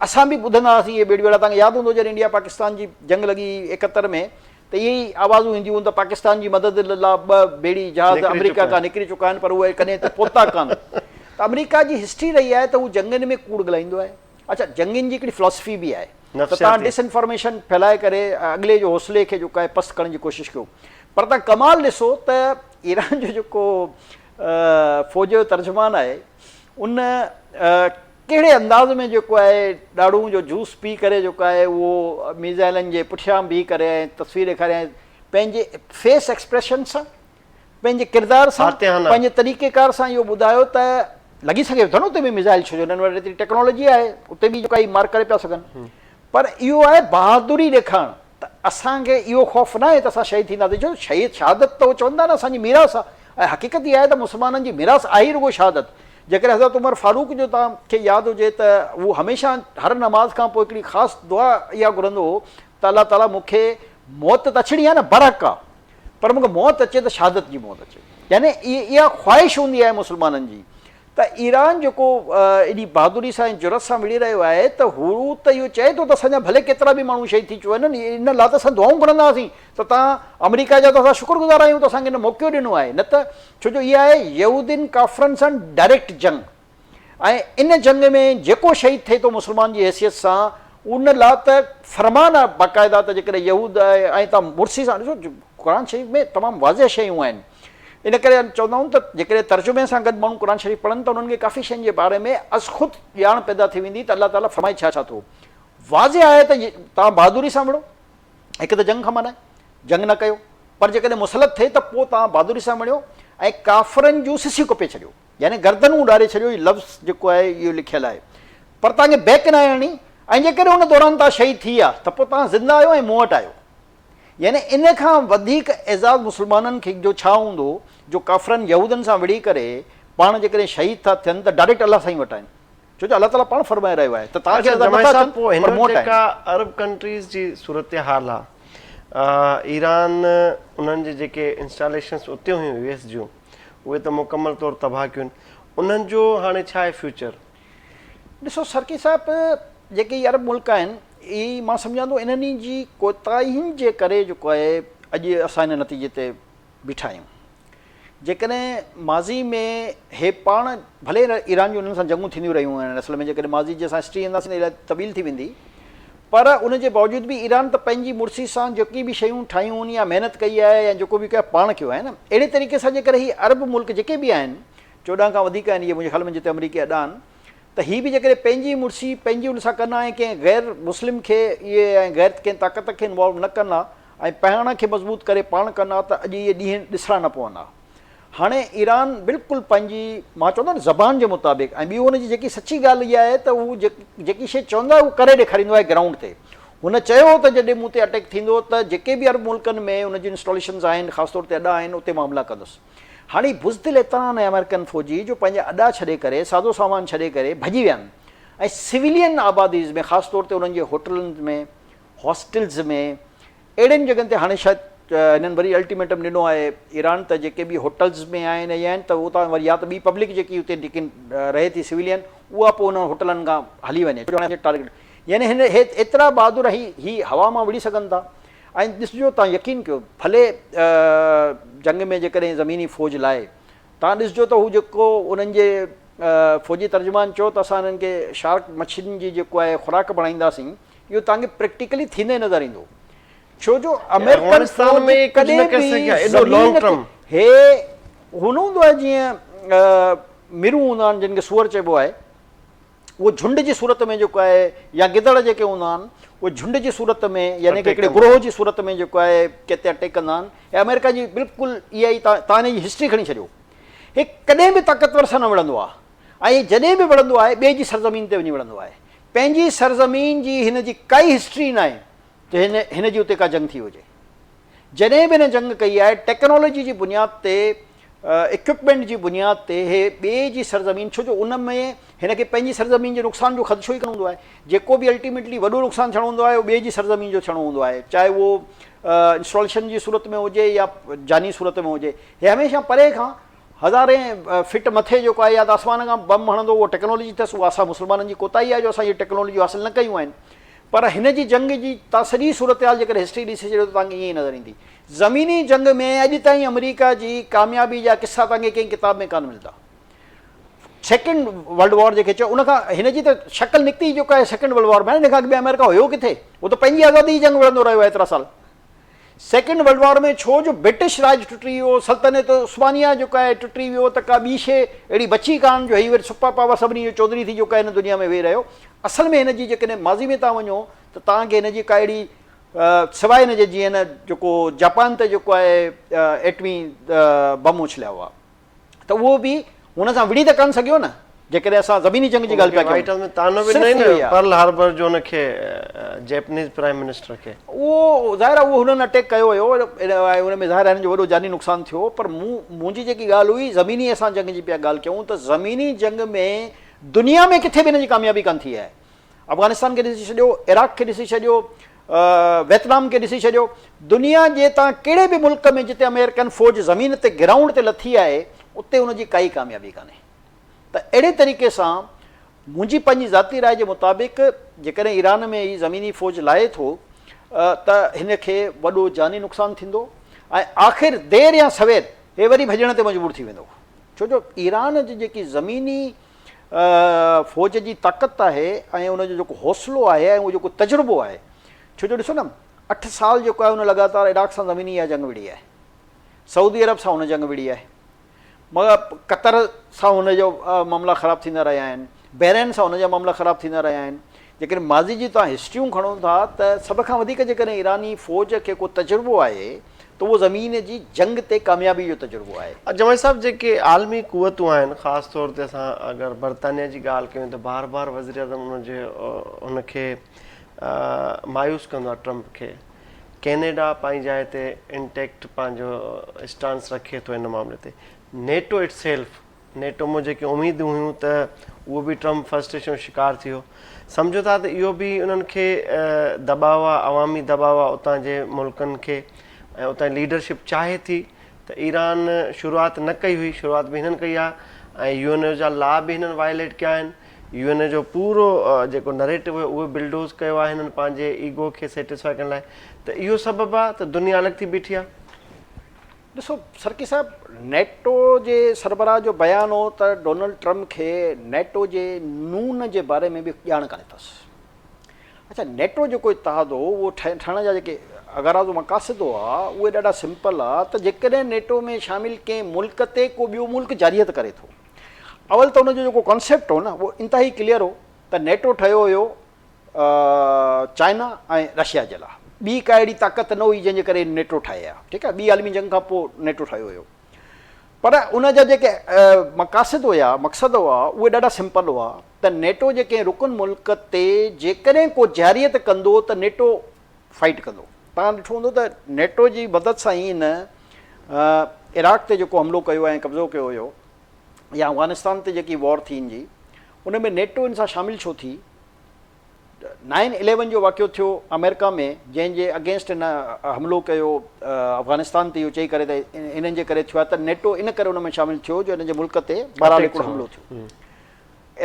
اسان به ٻڌندا هئاسين اهي ٻيڙي ٻيڙا توهان کي ياد هوندو جڏهن انڊيا پاڪستان جي جنگ لڳي 71 ۾ ته اهي ئي آوازون اينديون هيون ته پاڪستان جي مدد لاء ٻه ٻيڙي جهاز آمريڪا کان نڪري چڪا آهن پر اهي ڪڏهن هتي پهتا ڪانه. ته آمريڪا جي هسٽري رهي آهي ته هو جنگين ۾ ڪوڙ ڳالهائيندو آهي. اڇا جنگين جي هڪڙي فلاسفي به آهي ته توهان ڊس انفارميشن ڦهلائي ڪري اڳلي جو حوصلي کي جيڪو آهي پست ڪرڻ جي ڪوشش ڪيو پر توهان ڪمال ڏسو ته ايران جو جيڪو فوج جو ترجمان آهي ان ڪهڙي انداز ۾ جيڪو آهي ڏاڙهون جو جوس پي ڪري جيڪو آهي اهو ميزائلن جي پٺيان بيهي ڪري ۽ تصوير ڏيکاري ۽ پنهنجي فيس ايڪسپريشن سان پنهنجي ڪردار سان پنهنجي طريقي ڪار سان اهو ٻڌايو ته لڳي سگهي ٿو نه اتي به ميزائل ڇو جو هنن وٽ ايتري ٽيڪنالاجي آهي اتي به جيڪو آهي مار ڪري پيا سگهن پر اهو آهي بهادري ڏيکارڻ ته اسان کي اهو خوف ناهي ته اسان شهيد ٿينداسين ڇو شهيد شهادت ته هو چون ٿا نه اسان جي ميراث آهي ۽ حقيقت اها آهي ته مسلمانن جي ميراث آهي ئي رڳو شهادت جيڪڏهن حضرت عمر فاروق جو توهان کي ياد هجي ته هو هميشه هر نماز کان پوء هڪڙي خاص دعا اها گهرندو هو ته الله تعاليٰ مون کي موت ته اچڻي آهي نه برحق آهي پر مون کي موت اچي ته شهادت جي موت اچي يعني اها خواهش هوندي آهي مسلمانن جي ته ايران جيڪو ايڏي بهادري سان ۽ جرئت سان وڙهي رهيو آهي ته هو ته اهو چئي ٿو ته اسان جا ڀلي ڪيترا به ماڻهو شهيد ٿي چڪا آهن ان لاء ته اسان دعائون گهرندا هئاسين ته توهان آمريڪا جا ته اسان شڪر گذار آهيون ته اسان کي هن موقعو ڏنو آهي نه ته ڇو جو اها آهي يهودين ڪافرن سان ڊائريڪٽ جنگ ۽ ان جنگ ۾ جيڪو شهيد ٿئي ٿو مسلمان جي حيثيت سان ان لاء ته فرمان آهي باقاعده ته جيڪڏهن يهود ۽ توهان مڙسي سان ڏسو قرآن شريف ۾ تمام واضح شيون آهن ان ڪري چوندا آهيون ته جيڪڏهن ترجمي سان گڏ ماڻهو قرآن شريف پڙهن ته انهن کي ڪافي شين جي باري ۾ از خود ڄاڻ پيدا ٿي ويندي ته الله تعاليٰ فرمائي ڇا ڇا ٿو. واضح آهي ته توهان بهادري سان وڙهو، هڪ ته جنگ کان منع آهي، جنگ نه ڪيو، پر جيڪڏهن مسلط ٿئي ته پوء توهان بهادري سان وڙهيو ۽ ڪافرن جون سسيون ڪپي ڇڏيو، يعني گردنون اڏاري ڇڏيو، هي لفظ جيڪو آهي اهو لکيل آهي، پر توهان کي بيڪ ناهي هڻڻي ۽ جيڪڏهن ان دوران توهان شهيد ٿي ويا ته پوء توهان زنده آهيو ۽ مون وٽ آهيو. يعني ان کان وڌيڪ اعزاز مسلمانن کي جو ڇا هوندو جو ڪافرن يهودن سان وڙهي ڪري پاڻ جيڪڏهن شهيد ٿا ٿين ته ڊائريڪٽ الله سائين وٽ آهن ڇو جو الله تعالي پاڻ فرمائي رهيو آهي ته توهان کي اڇا نظر جماعت نٿا صاحب اچن پوء هن پر مون وقت وٽ آهن. جيڪا عرب ڪنٽريز جي صورتحال آ ايران انهن جي جيڪي انسٽاليشنس اتي هيون يو ايس جون اهي ته مڪمل طور تباهه ڪيون انهن جو هاڻي ڇا آهي فيوچر؟ ڏسو سرڪي صاحب جيڪي هي عرب ملڪ آهن اهي مان سمجهان ٿو انهن جي ڪوتاهين جي ڪري جيڪو آهي اڄ اسان هن نتيجي تي بيٺا آهيون جيڪڏهن ماضي ۾ هي پاڻ ڀلي ايران جون انهن سان جنگون ٿينديون رهيون آهن اصل ۾ جيڪڏهن ماضي جي اسان هسٽري اينداسين ته الاهي طويل ٿي ويندي پر ان جي باوجود به ايران ته پنهنجي مڙسي سان جيڪي به شيون ٺاهيون آهن يا محنت ڪئي آهي يا جيڪو به ڪيو آهي پاڻ ڪيو آهي نه اهڙي طريقي سان جيڪڏهن هي عرب ملڪ جيڪي به آهن 14 کان وڌيڪ آهن اهي منهنجي خيال ۾ جتي آمريڪي اڏا آهن ته هي به جيڪڏهن پنهنجي مڙسي پنهنجي ان سان ڪن ها ۽ ڪنهن غير مسلم کي اهي ۽ غير ڪنهن طاقت کي انوالو نه ڪن ها ۽ پاڻ کي مضبوط ڪري پاڻ ڪن ها ته اڄ اهي ڏينهن ڏسڻا نه پون ها. هاڻي ايران بلڪل پنهنجي مان چوندو آهيان نه زبان جي مطابق ۽ ٻي هن جي جيڪي سچي ڳالهه اها آهي ته هو جيڪي شيء چوندو آهي اهو ڪري ڏيکاريندو آهي گرائونڊ تي. هن چيو هو ته جڏهن مون تي اٽيڪ ٿيندو ته جيڪي به عرب ملڪن ۾ ان جون انسٽاليشنز آهن خاص طور تي اڏا آهن اتي مان حملا ڪندس. هاڻي بزدل ايترا آهن آمريڪن فوجي جو پنهنجا اڏا ڇڏي ڪري سازو سامان ڇڏي ڪري ڀڄي ويا آهن ۽ سويلين آباديز ۾ خاص طور تي انهن جي هوٽلن ۾ هاسٽلز ۾ اهڙين جڳهن تي هاڻي شايد هنن وري الٽيميٽم ڏنو آهي ايران ته جيڪي به هوٽلز ۾ آهن ۽ آهن ته اتان وري يا ته ٻي پبلڪ جيڪي اتي جيڪي رهي ٿي سويلين اها پوء انهن هوٽلن کان هلي وڃي ڇو جو هاڻي ٽارگيٽ يعني هن هي ايترا بهادر هي هي هوا مان وڙهي سگهن ٿا ۽ ڏسجو توهان يقين ڪيو ڀلي جنگ ۾ جيڪڏهن زميني فوج لاء توهان ڏسجو ته هو جيڪو انهن جي فوجي ترجمان چيو ته اسان انهن کي شارڪ مڇين جي جيڪو آهي خوراڪ بڻائينداسين اهو توهان کي پريڪٽيڪلي ٿيندي نظر ايندو ڇو جو آمريڪن فوج ڪڏهن به زمين تي هي هو نه هوندو آهي جيئن مرون هوندا آهن جن کي سوئر چئبو آهي اهو جهنڊ جي صورت ۾ جيڪو آهي يا گدڙ جيڪي هوندا آهن اهي جهنڊ جي صورت ۾ يعني ڪي هڪڙي گروهه جي صورت ۾ جيڪو آهي ڪنهن تي اٽيڪ ڪندا آهن ۽ آمريڪا جي بلڪل اها ئي تان هن جي هسٽري کڻي ڇڏيو هي ڪڏهن به طاقتور سان نه وڙهندو آهي ۽ جڏهن به وڙهندو آهي ٻئي جي سرزمين تي وڃي وڙهندو آهي پنهنجي سرزمين جي هن جي ڪائي هسٽري ناهي ته هن هن جي اتي ڪا جنگ ٿي هجي جڏهن به هن جنگ ڪئي آهي ٽيڪنالاجي جي بنياد تي ايڪوپمينٽ جي بنياد تي هي ٻئي جي سرزمين ڇو جو ان ۾ هن کي پنهنجي سرزمين جي نقصان جو خدشو ئي ڪونه هوندو آهي جيڪو به الٽيميٽلي وڏو نقصان ٿيڻو هوندو آهي اهو ٻئي جي سرزمين جو ٿيڻو هوندو آهي چاهي اهو انسٽاليشن جي صورت ۾ هجي يا جاني صورت ۾ هجي هي هميشه پري کان هزارين فٽ مٿي جيڪو آهي يا ته آسمان کان بم هڻندو اهو ٽيڪنالاجي اٿس اها اسان مسلمانن جي ڪوتاهي آهي جو اسان اهي ٽيڪنالاجيون حاصل نه ڪيون آهن پر هن جي جنگ جي تان سڄي صورتحال جيڪڏهن هسٽري ڏسي ڇڏيو ته توهان کي ائين ئي نظر ايندي. زميني جنگ ۾ اڄ تائين آمريڪا جي ڪاميابي جا قصا توهان کي ڪنهن ڪتاب ۾ ڪانه ملندا. سيڪنڊ ورلڊ وار جيڪي چئو ان کان هن جي ته شڪل نڪتي ئي جيڪا آهي سيڪنڊ ورلڊ وار ۾ ان کان اڳ ۾ آمريڪا هيو ڪٿي؟ هو ته پنهنجي آزادي جي جنگ وڙهندو رهيو آهي ايترا سال. سيڪنڊ ورلڊ وار ۾ ڇو جو برٽش راڄ ٽٽي ويو، سلطنت عثمانيه جيڪو آهي ٽٽي ويو ته ڪا ٻي شيء اهڙي بچي ڪانه جو هي وري سپر پاور سڀني جو چوڌري ٿي جيڪو آهي هن دنيا ۾ ويهي رهيو. اصل ۾ هن جي جيڪڏهن ماضي ۾ توهان وڃو ته توهان کي هن جي ڪا اهڙي سواء هن جي جيئن هن جيڪو جاپان تي جيڪو آهي ايٽمي بم اڇليا هئا ته اهو به هن سان وڙهي ته ڪانه سگهيو نه جيڪڏهن اسان زميني جنگ جي ڳالهه پيا ڪيون. وائيٽ هائوس ۾ طعنو به ڏنائين نه پرل هاربر جو هن کي جيپنيز پرائم منسٽر کي. اهو ظاهر آهي اهو هنن اٽيڪ ڪيو هيو ۽ ان ۾ ظاهر آهي هنن جو وڏو جاني نقصان ٿيو پر مون منهنجي جيڪي ڳالهه هئي زميني اسان جنگ جي پيا ڳالهه ڪيون ته زميني جنگ ۾ دنيا ۾ ڪٿي به هن جي ڪاميابي ڪانه ٿي آهي. افغانستان کي ڏسي ڇڏيو، عراق کي ڏسي ڇڏيو، ويتنام کي ڏسي ڇڏيو، دنيا جي تان ڪهڙي به ملڪ ۾ جتي آمريڪن فوج زمين تي گرائونڊ تي لٿي آهي اتي ان جي ڪائي ڪاميابي ڪانهي ته اهڙي طريقي سان منهنجي پنهنجي ذاتي راء جي مطابق جيڪڏهن ايران ۾ هي زميني فوج لاهي ٿو ته هن کي وڏو جاني نقصان ٿيندو ۽ آخر دير يا سوير هي وري ڀڄڻ تي مجبور ٿي ويندو ڇو جو ايران جي جيڪي زميني فوج جي طاقت آهي ۽ ان جو جيڪو حوصلو آهي ۽ اهو جيڪو تجربو آهي ڇو جو ڏسو نه اٺ سال جيڪو آهي ان لڳاتار عراق سان زميني اها جنگ وڙهي آهي سعودي عرب سان هن جنگ وڙهي آهي مگر قطر سان هن جو معاملا خراب ٿيندا رهيا آهن بحرين سان هن جا معاملا خراب ٿيندا رهيا آهن جيڪڏهن ماضي جي توهان هسٽريون کڻو ٿا ته سڀ کان وڌيڪ جيڪڏهن ايراني فوج کي ڪو تجربو آهي ته اهو زمين جي جنگ تي ڪاميابي جو تجربو آهي. جمالي صاحب جيڪي عالمي قوتون آهن خاص طور تي اسان اگر برطانيا جي ڳالهه ڪيون ته بار بار وزيراعظم ان جي ان کي مايوس ڪندو آهي ٽرمپ کي ڪينيڊا پنهنجي جاء تي انٽيڪٽ پنهنجو اسٽانس رکي ٿو ان معاملي تي نيٽو it self NATO مان جيڪي اميدون هيون ته اهو به ٽرمپ فرسٽريشن جو شڪار ٿي ويو. سمجهو ٿا ته اهو به انهن کي دٻاء آ، عوامي دٻاء آ اتان جي ملڪن کي ۽ اتان جي ليڊرشپ چاهي ٿي ته ايران شروعات نه ڪئي هئي، شروعات به هنن ڪئي آ ۽ يو اين او جا لا به هنن وائليٽ ڪيا آهن، يو اين او جو پورو جيڪو نريٽو هيو اهو بلڊوز ڪيو آ هنن پنهنجي ايگو کي سيٽسفائي ڪرڻ لاء ته اهو سبب آ ته دنيا الڳ ٿي بيٺي آ. ڏسو سرڪي صاحب نيٽو جي سربراهه جو بيان هو ته ڊونلڊ ٽرمپ کي نيٽو جي نون جي باري ۾ به ڄاڻ ڪانهي اٿس. اڇا نيٽو جيڪو اتحاد هو اهو ٺهڻ جا جيڪي اغراض و مقاصد هئا اهي ڏاڍا سمپل ها ته جيڪڏهن نيٽو ۾ شامل ڪنهن ملڪ تي ڪو ٻيو ملڪ جارحيت ڪري ٿو اول ته ان جو جيڪو ڪانسيپٽ هو نه اهو انتهائي ڪليئر هو ته نيٽو ٺهيو هيو چائنا ۽ رشيا جي لاء ٻي ڪا اهڙي طاقت نه هئي جنهن جي ڪري نيٽو ٺاهي ها ٺيڪ آهي ٻي عالمي جنگ کان پوء نيٽو ٺاهيو هيو پر ان جا جيڪي مقاصد هيا مقصد هئا اهي ڏاڍا سمپل هئا ته نيٽو جي ڪنهن رڪن ملڪ تي جيڪڏهن ڪو جارحيت ڪندو ته نيٽو فائٽ ڪندو تان ڏٺو هوندو ته نيٽو جي مدد سان ئي هن عراق تي جيڪو حملو ڪيو ۽ قبضو ڪيو هيو يا افغانستان تي جيڪي وار ٿي ان جي ان ۾ نيٽو ان سان شامل ڇو ٿي نائن اليون جو واقعو ٿيو آمريڪا ۾ جنهن جي اگينسٽ هن حملو ڪيو افغانستان تي اهو چئي ڪري ته انهن جي ڪري ٿيو آهي ته نيٽو ان ڪري ان ۾ شامل ٿيو جو ان جي ملڪ تي بهرحال هڪڙو حملو ٿيو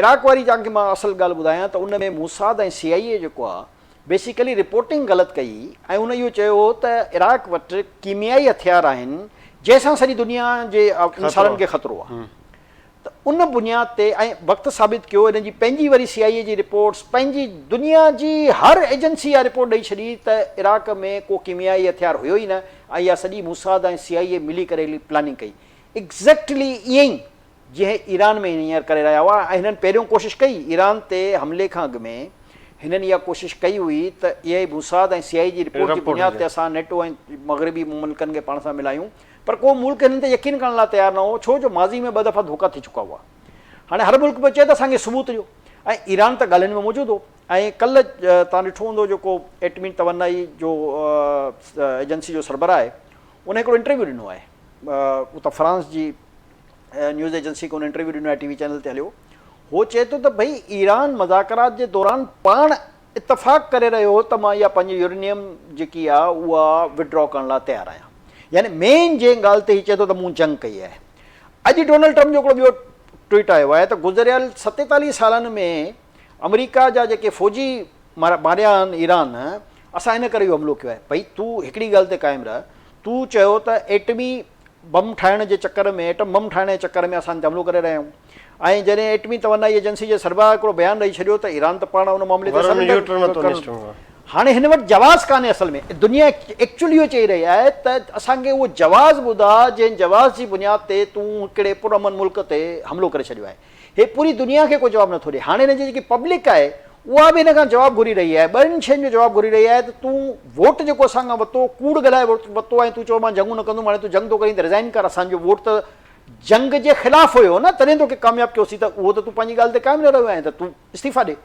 عراق واري جان کي مان اصل ڳالهه ٻڌايان ته ان ۾ موساد ۽ سي آئي اي جيڪو آهي بيسيڪلي رپورٽنگ غلط ڪئي ۽ ان اهو چيو هو ته عراق وٽ ڪيميائي هٿيار آهن جنهن سان سڄي دنيا جي انسانن کي خطرو آهي ته ان بنياد تي ۽ وقت ثابت ڪيو انهن جي پنهنجي وري سي آء اي جي رپورٽس پنهنجي دنيا جي هر ايجنسي اها رپورٽ ڏئي ڇڏي ته عراق ۾ ڪو ڪيميائي هٿيار هيو ئي نه ۽ اها سڄي موساد ۽ سي آء اي ملي ڪري پلاننگ ڪئي ايگزيڪٽلي ائين ئي جيئن ايران ۾ هينئر ڪري رهيا هئا ۽ هنن پهريون ڪوشش ڪئي ايران تي حملي کان اڳ ۾ هنن اها ڪوشش ڪئي هئي ته اها ئي موساد ۽ سي آء اي جي رپورٽ جي بنياد تي اسان نيٽو ۽ مغربي ملڪن کي پاڻ سان ملايون پر ڪو ملڪ هنن تي يقين ڪرڻ لاء تيار نه هو، ڇو جو ماضي ۾ ٻه دفعا ڌوڪا ٿي چڪا هئا. هاڻي هر ملڪ پيو چئي ته اسان کي ثبوت ڏيو ۽ ايران ته ڳالهين ۾ موجود هو ۽ ڪلهه توهان ڏٺو هوندو جيڪو ايٽمي توانائي جو ايجنسي جو سربراهه آهي ان هڪڙو انٽرويو ڏنو آهي اتان فرانس جي نيوز ايجنسي کي ان انٽرويو ڏنو آهي ٽي وي چينل تي هليو هو چئي ٿو ته ڀئي ايران مذاڪرات جي دوران پاڻ اتفاق ڪري رهيو هو ته مان اها پنهنجي يورينيم جيڪي آهي اها وڊرا ڪرڻ لاء تيار آهيان يعني مين جنهن ڳالهه تي هي چئي ٿو ته مون جنگ ڪئي آهي اڄ ڊونلڊ ٽرمپ جو هڪڙو ٻيو ٽوئيٽ آيو آهي ته گذريل 47 سالن ۾ آمريڪا جا جيڪي فوجي ماريا آهن ايران اسان ان ڪري اهو حملو ڪيو آهي ڀئي تون هڪڙي ڳالهه تي قائم رهه تون چيو ته ايٽمي بم ٺاهڻ جي چڪر ۾ ايٽم بم ٺاهڻ جي چڪر ۾ اسان تي حملو ڪري رهيا آهيون ۽ جڏهن ايٽمي توانائي ايجنسي جي سربراهه هڪڙو بيان ڏئي ڇڏيو ته ايران ته پاڻ ان معاملي تي سرينڊر ڪرڻ. هاڻي هن وٽ جواز ڪانهي اصل ۾ دنيا ايڪچولي اهو چئي رهي آهي ته اسان کي اهو جواز ٻڌاء جنهن جواز جي بنياد تي تون هڪڙي پرامن ملڪ تي حملو ڪري ڇڏيو آهي. هي پوري دنيا کي ڪو جواب نٿو ڏي. هاڻي هن جي جيڪي پبلڪ آهي اها به هن کان جواب گهري رهي آهي. ٻن شين جو جواب گهري رهي آهي ته تون ووٽ جيڪو اسان کان ورتو ڪوڙ ڳالهائي ورتو ۽ تون چئو مان جنگون نه ڪندم هاڻي تون جنگ ٿو ڪرين ته ريزائن ڪر اسان جو ووٽ ته جنگ جي خلاف هيو نه تڏهن توکي ڪامياب ڪيوسين ته اهو ته تون پنهنجي ڳالهه تي قائم نه رهيو آهين ته تون استعيفا ڏي.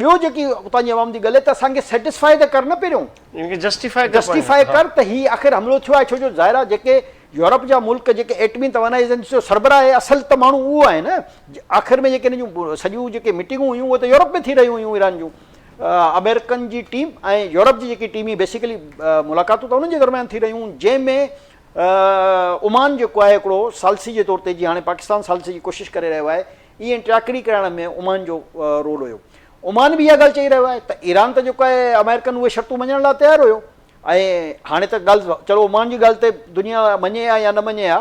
ٻيو جيڪي اتان جي عوام جي ڳالهه ته اسان کي سيٽسفائي ته ڪر نه پهريون. ان کي جسٽيفائي ڪر جسٽيفائي ڪر ته هي آخر حملو ٿيو آهي ڇو جو ظاهر آهي جيڪي يورپ جا ملڪ جيڪي ايٽمي توانائي ايجنسي جو سربراهه آهي اصل ته ماڻهو اهو آهي نه آخر ۾ جيڪي هن جون سڄيون جيڪي ميٽنگون هيون اهي ته يورپ ۾ ٿي رهيون هيون ايران جون آمريڪن جي ٽيم ۽ يورپ جي جيڪي ٽيم هئي بيسيڪلي ملاقاتون ته انهن جي درميان ٿي رهيون جنهن ۾ عمان جيڪو آهي هڪڙو ثالثي جي طور تي جيئن هاڻي پاڪستان ثالثي جي ڪوشش ڪري رهيو آهي ائين ٽياڪڙي ڪرائڻ ۾ عمان جو رول هيو. عمان به اها ڳالهه چئي رهيو آهي ته ايران ته جيڪو آهي آمريڪن اهي شرطون مڃڻ لاء تيار هيو ۽ هاڻي ته ڳالهه چلو عمان جي ڳالهه تي دنيا مڃي ها يا نه مڃي ها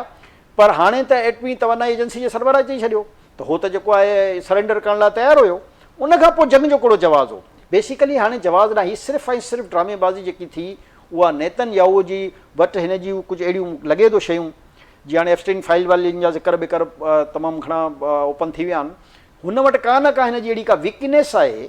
پر هاڻي ته ايٽمي توانائي ايجنسي جي سربراهه چئي ڇڏيو ته هو ته جيڪو آهي سرينڊر ڪرڻ لاء تيار هيو ان کان پوء جنگ جو ڪهڙو جواز هو. بيسيڪلي هاڻي جواز نه هي صرف ۽ صرف ڊرامي بازي جيڪي ٿي اها نيتن ياهو جي وٽ هن جون ڪجهه اهڙيون لڳي ٿو شيون جي هاڻي ايپسٽين فائل والين جا ذڪر ٻڪر تمام گهڻا اوپن ٿي ويا آهن هن وٽ ڪا نه ڪا هن جي اهڙي ڪا ويڪنيس آهي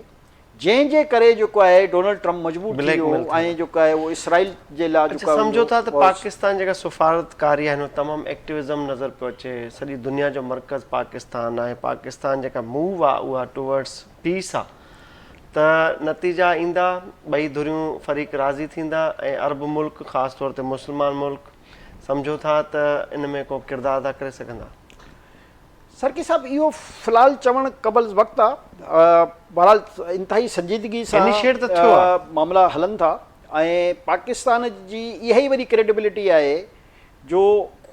جنهن جي ڪري جيڪو آهي ڊونلڊ ٽرمپ مجبور ٿي ويو ۽ جيڪو آهي اهو اسرائيل جي لاء جيڪو آهي سمجهو ٿا ته پاڪستان جيڪا سفارتڪاري آهي تمام ايڪٽيوزم نظر پيو اچي سڄي دنيا جو مرڪز پاڪستان آهي پاڪستان جيڪا موو آهي اها ٽوورڊس پيس آهي ته نتيجا ايندا ٻئي ڌريون فريق راضي ٿيندا ۽ عرب ملڪ خاص طور تي مسلمان ملڪ سمجهو ٿا ته ان ۾ ڪو ڪردار ادا ڪري سگهندا؟ سرڪي صاحب اهو في الحال چوڻ قبل وقت آ بهرحال انتهائي سنجيدگي سان انيشيٽ ته ٿيو آ. معاملا هلن ٿا ۽ پاڪستان جي اها ئي وڏي ڪريڊبلٽي آهي جو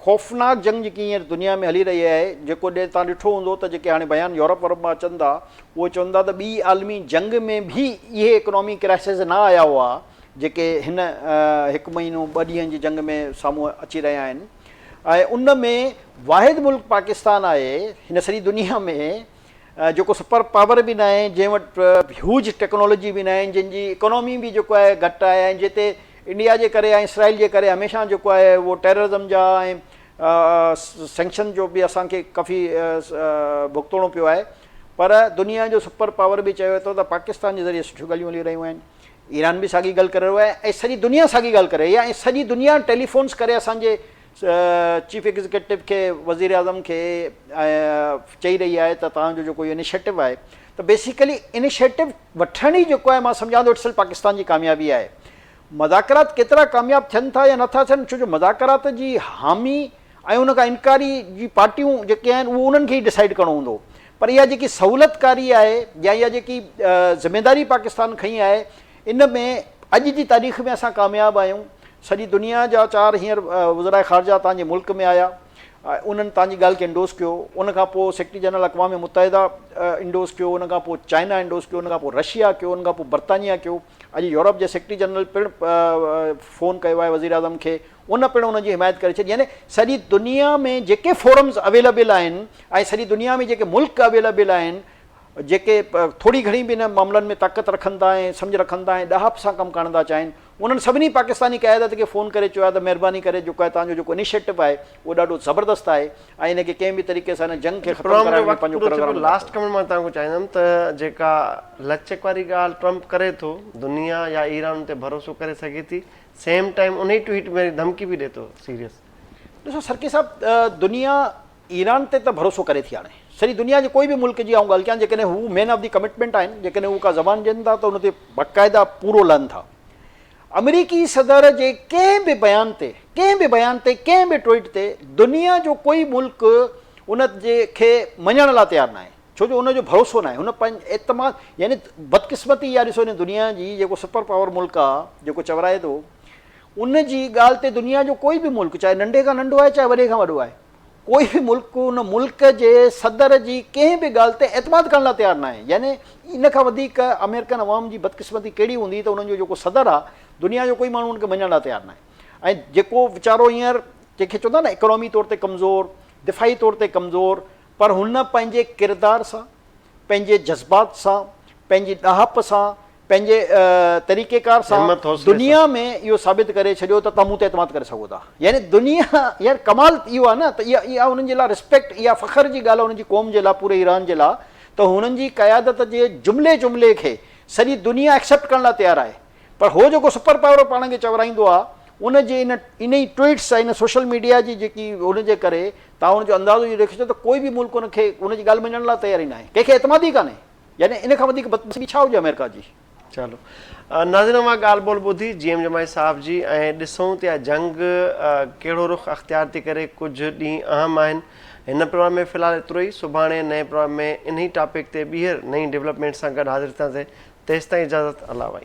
خوفناڪ جنگ جيڪي هينئر دنيا ۾ هلي رهي آهي جيڪو ڏي تان ڏٺو هوندو ته جيڪي هاڻي بيان يورپ ورپ مان اچن ٿا اهي چون ٿا ته ٻي عالمي جنگ ۾ به اهي اڪنامي ڪرائسز نه آيا هئا جيڪي هن هڪ مهينو ٻه ڏينهن جي جنگ ۾ سامهون اچي رهيا آهن ۽ ان ۾ واحد ملڪ پاڪستان آهي هن سڄي دنيا ۾ جيڪو سپر پاور به ناهي جنهن وٽ هيوج ٽيڪنالاجي به ناهي جنهن جي اڪانومي به جيڪو آهي گهٽ آهي ۽ جتي انڊيا جي ڪري ۽ اسرائيل جي ڪري هميشه جيڪو آهي اهو ٽيررزم جا ۽ سينڪشن جو به اسان کي ڪافي ڀڳتڻو پيو آهي پر دنيا جو سپر پاور به چيو ٿو ته پاڪستان جي ذريعي سٺيون ڳالهيون هلي رهيون آهن ايران به ساڳي ڳالهه ڪري رهيو آهي ۽ سڄي دنيا ساڳي ڳالهه ڪري رهي آهي ۽ سڄي دنيا ٽيليفونس ڪري اسان جي چيف ايگزيڪيٽو کي وزيراعظم کي چئي رهي آهي ته توهان جو جيڪو اهو انيشيٽو آهي ته بيسيڪلي انيشيٽو وٺڻ ئي جيڪو آهي مان سمجهان ٿو اٽسل پاڪستان جي ڪاميابي آهي مذاڪرات ڪيترا ڪامياب ٿين ٿا يا نٿا ٿين ڇو جو مذاڪرات جي حامي ۽ ان کان انڪاري جي پارٽيون جيڪي آهن اهو انهن کي ئي ڊسائيڊ ڪرڻو هوندو پر اها جيڪي سهولتڪاري آهي يا اها جيڪي ذميداري پاڪستان کنئي آهي ان ۾ اڄ جي تاريخ ۾ اسان ڪامياب آهيون سڄي دنيا جا چار هينئر وزراء خارجه توهان جي ملڪ ۾ آيا انهن توهان جي ڳالهه کي انڊوس ڪيو ان کان پوء سيڪريٽري جنرل اقوام متحده انڊوس ڪيو ان کان پوء چائنا انڊوس ڪيو ان کان پوء رشيا ڪيو ان کان پوء برطانيا ڪيو اڄ يورپ جي سيڪريٽري جنرل پڻ فون ڪيو آهي وزيراعظم کي ان پڻ ان جي حمايت ڪري ڇڏي يعني سڄي دنيا ۾ جيڪي فورمز اويليبل آهن ۽ سڄي دنيا ۾ جيڪي ملڪ اويليبل آهن جيڪي ٿوري گهڻي به ان معاملن ۾ طاقت رکن ٿا ۽ سمجهه رکن ٿا ۽ ڏاهپ سان ڪم ڪرڻ ٿا چاهين انهن سڀني پاڪستاني قيادت کي فون ڪري چيو آهي ته مهرباني ڪري جيڪو آهي توهان جو جيڪو انيشيٽو آهي اهو ڏاڍو زبردست آهي ۽ ان کي ڪنهن به طريقي سان ان جنگ کي ختم پروگرام جو ڪرائڻ ۾ وقت پنهنجو پورو ٿي ڪردار پيو ادا لاسٽ ڪيو. ڪمينٽ مان توهان کان چاهيندم ته جيڪا لچڪ واري ڳالهه ٽرمپ ڪري ٿو دنيا يا ايران ان تي ڀروسو ڪري سگهي ٿي سيم ٽائيم انهي ٽوئيٽ ۾ وري ڌمڪي به ڏي ٿو سيريس. ڏسو سرڪي صاحب دنيا ايران تي ته ڀروسو ڪري ٿي هاڻي سڄي دنيا جي ڪوئي به ملڪ جي آئون ڳالهه ڪيان جيڪڏهن هو مين آف the commitment آهن جيڪڏهن هو ڪا زبان ڏين ٿا ته ان تي باقاعده پورو لهن ٿا آمريڪي صدر جي ڪنهن به بيان تي ڪنهن به بيان تي ڪنهن به ٽوئيٽ تي دنيا جو ڪوئي ملڪ ان جي کي مڃڻ لاء تيار ناهي ڇو جو ان جو ڀروسو ناهي هن پنهنجي اعتماد يعني بدقسمتي اها ڏسو هن دنيا جي جيڪو سپر پاور ملڪ آ جيڪو چورائي ٿو ان جي ڳالهه تي دنيا جو ڪوئي به ملڪ چاهي ننڍي کان ننڍو آهي چاهي وڏي کان وڏو آهي ڪوئي به ملڪ ان ملڪ جي صدر جي ڪنهن به ڳالهه تي اعتماد ڪرڻ لاء تيار ناهي يعني ان کان وڌيڪ آمريڪن عوام جي بدقسمتي ڪهڙي هوندي ته انهن جو جيڪو صدر آ دنيا جو ڪوئي ماڻهو ان کي مڃڻ لاء تيار ناهي ۽ جيڪو ويچارو هينئر جنهن کي چوندا نه اڪانومي طور تي ڪمزور دفاعي طور تي ڪمزور پر هن پنهنجي ڪردار سان، پنهنجي جذبات سان، پنهنجي ڏاهپ سان، پنهنجي طريقيڪار سان دنيا ۾ اهو ثابت ڪري ڇڏيو ته توهان مون تي اعتماد ڪري سگهو ٿا يعني دنيا يار ڪمال اهو آهي نه ته اها اها انهن جي لاء ريسپيڪٽ اها فخر جي ڳالهه آهي انهن جي قوم جي لاء پوري ايران جي لاء ته هنن جي قيادت جي جملي جملي کي سڄي دنيا ايڪسيپٽ ڪرڻ لاء تيار آهي پر هو جيڪو سپر پاور پاڻ کي چورائيندو آهي ان جي ان انهي ٽوئيٽس ۽ ان سوشل ميڊيا جي جيڪي ان جي ڪري توهان ان جو اندازو اهو رکي ڇڏيو ته ڪوئي به ملڪ ان کي ان جي ڳالهه مڃڻ لاء تيار ئي ناهي ڪنهن کي اعتماد ئي ڪانهي. يعني ان کان وڌيڪ بدنصيبي ڇا هجي آمريڪا جي. چلو ناظرين اوهان ڳالهه ٻولهه ٻڌي جي ايم جماعي صاحب جي ۽ ڏسون ته اها جنگ ڪهڙو رخ اختيار ٿي ڪري ڪجهه ڏينهن اهم آهن هن پروگرام ۾ في الحال ايترو ئي سڀاڻي نئين پروگرام ۾ انهي ٽاپڪ تي ٻيهر نئين ڊولپمينٽ سان گڏ حاضر ٿينداسين تيستائين اجازت الله وائي.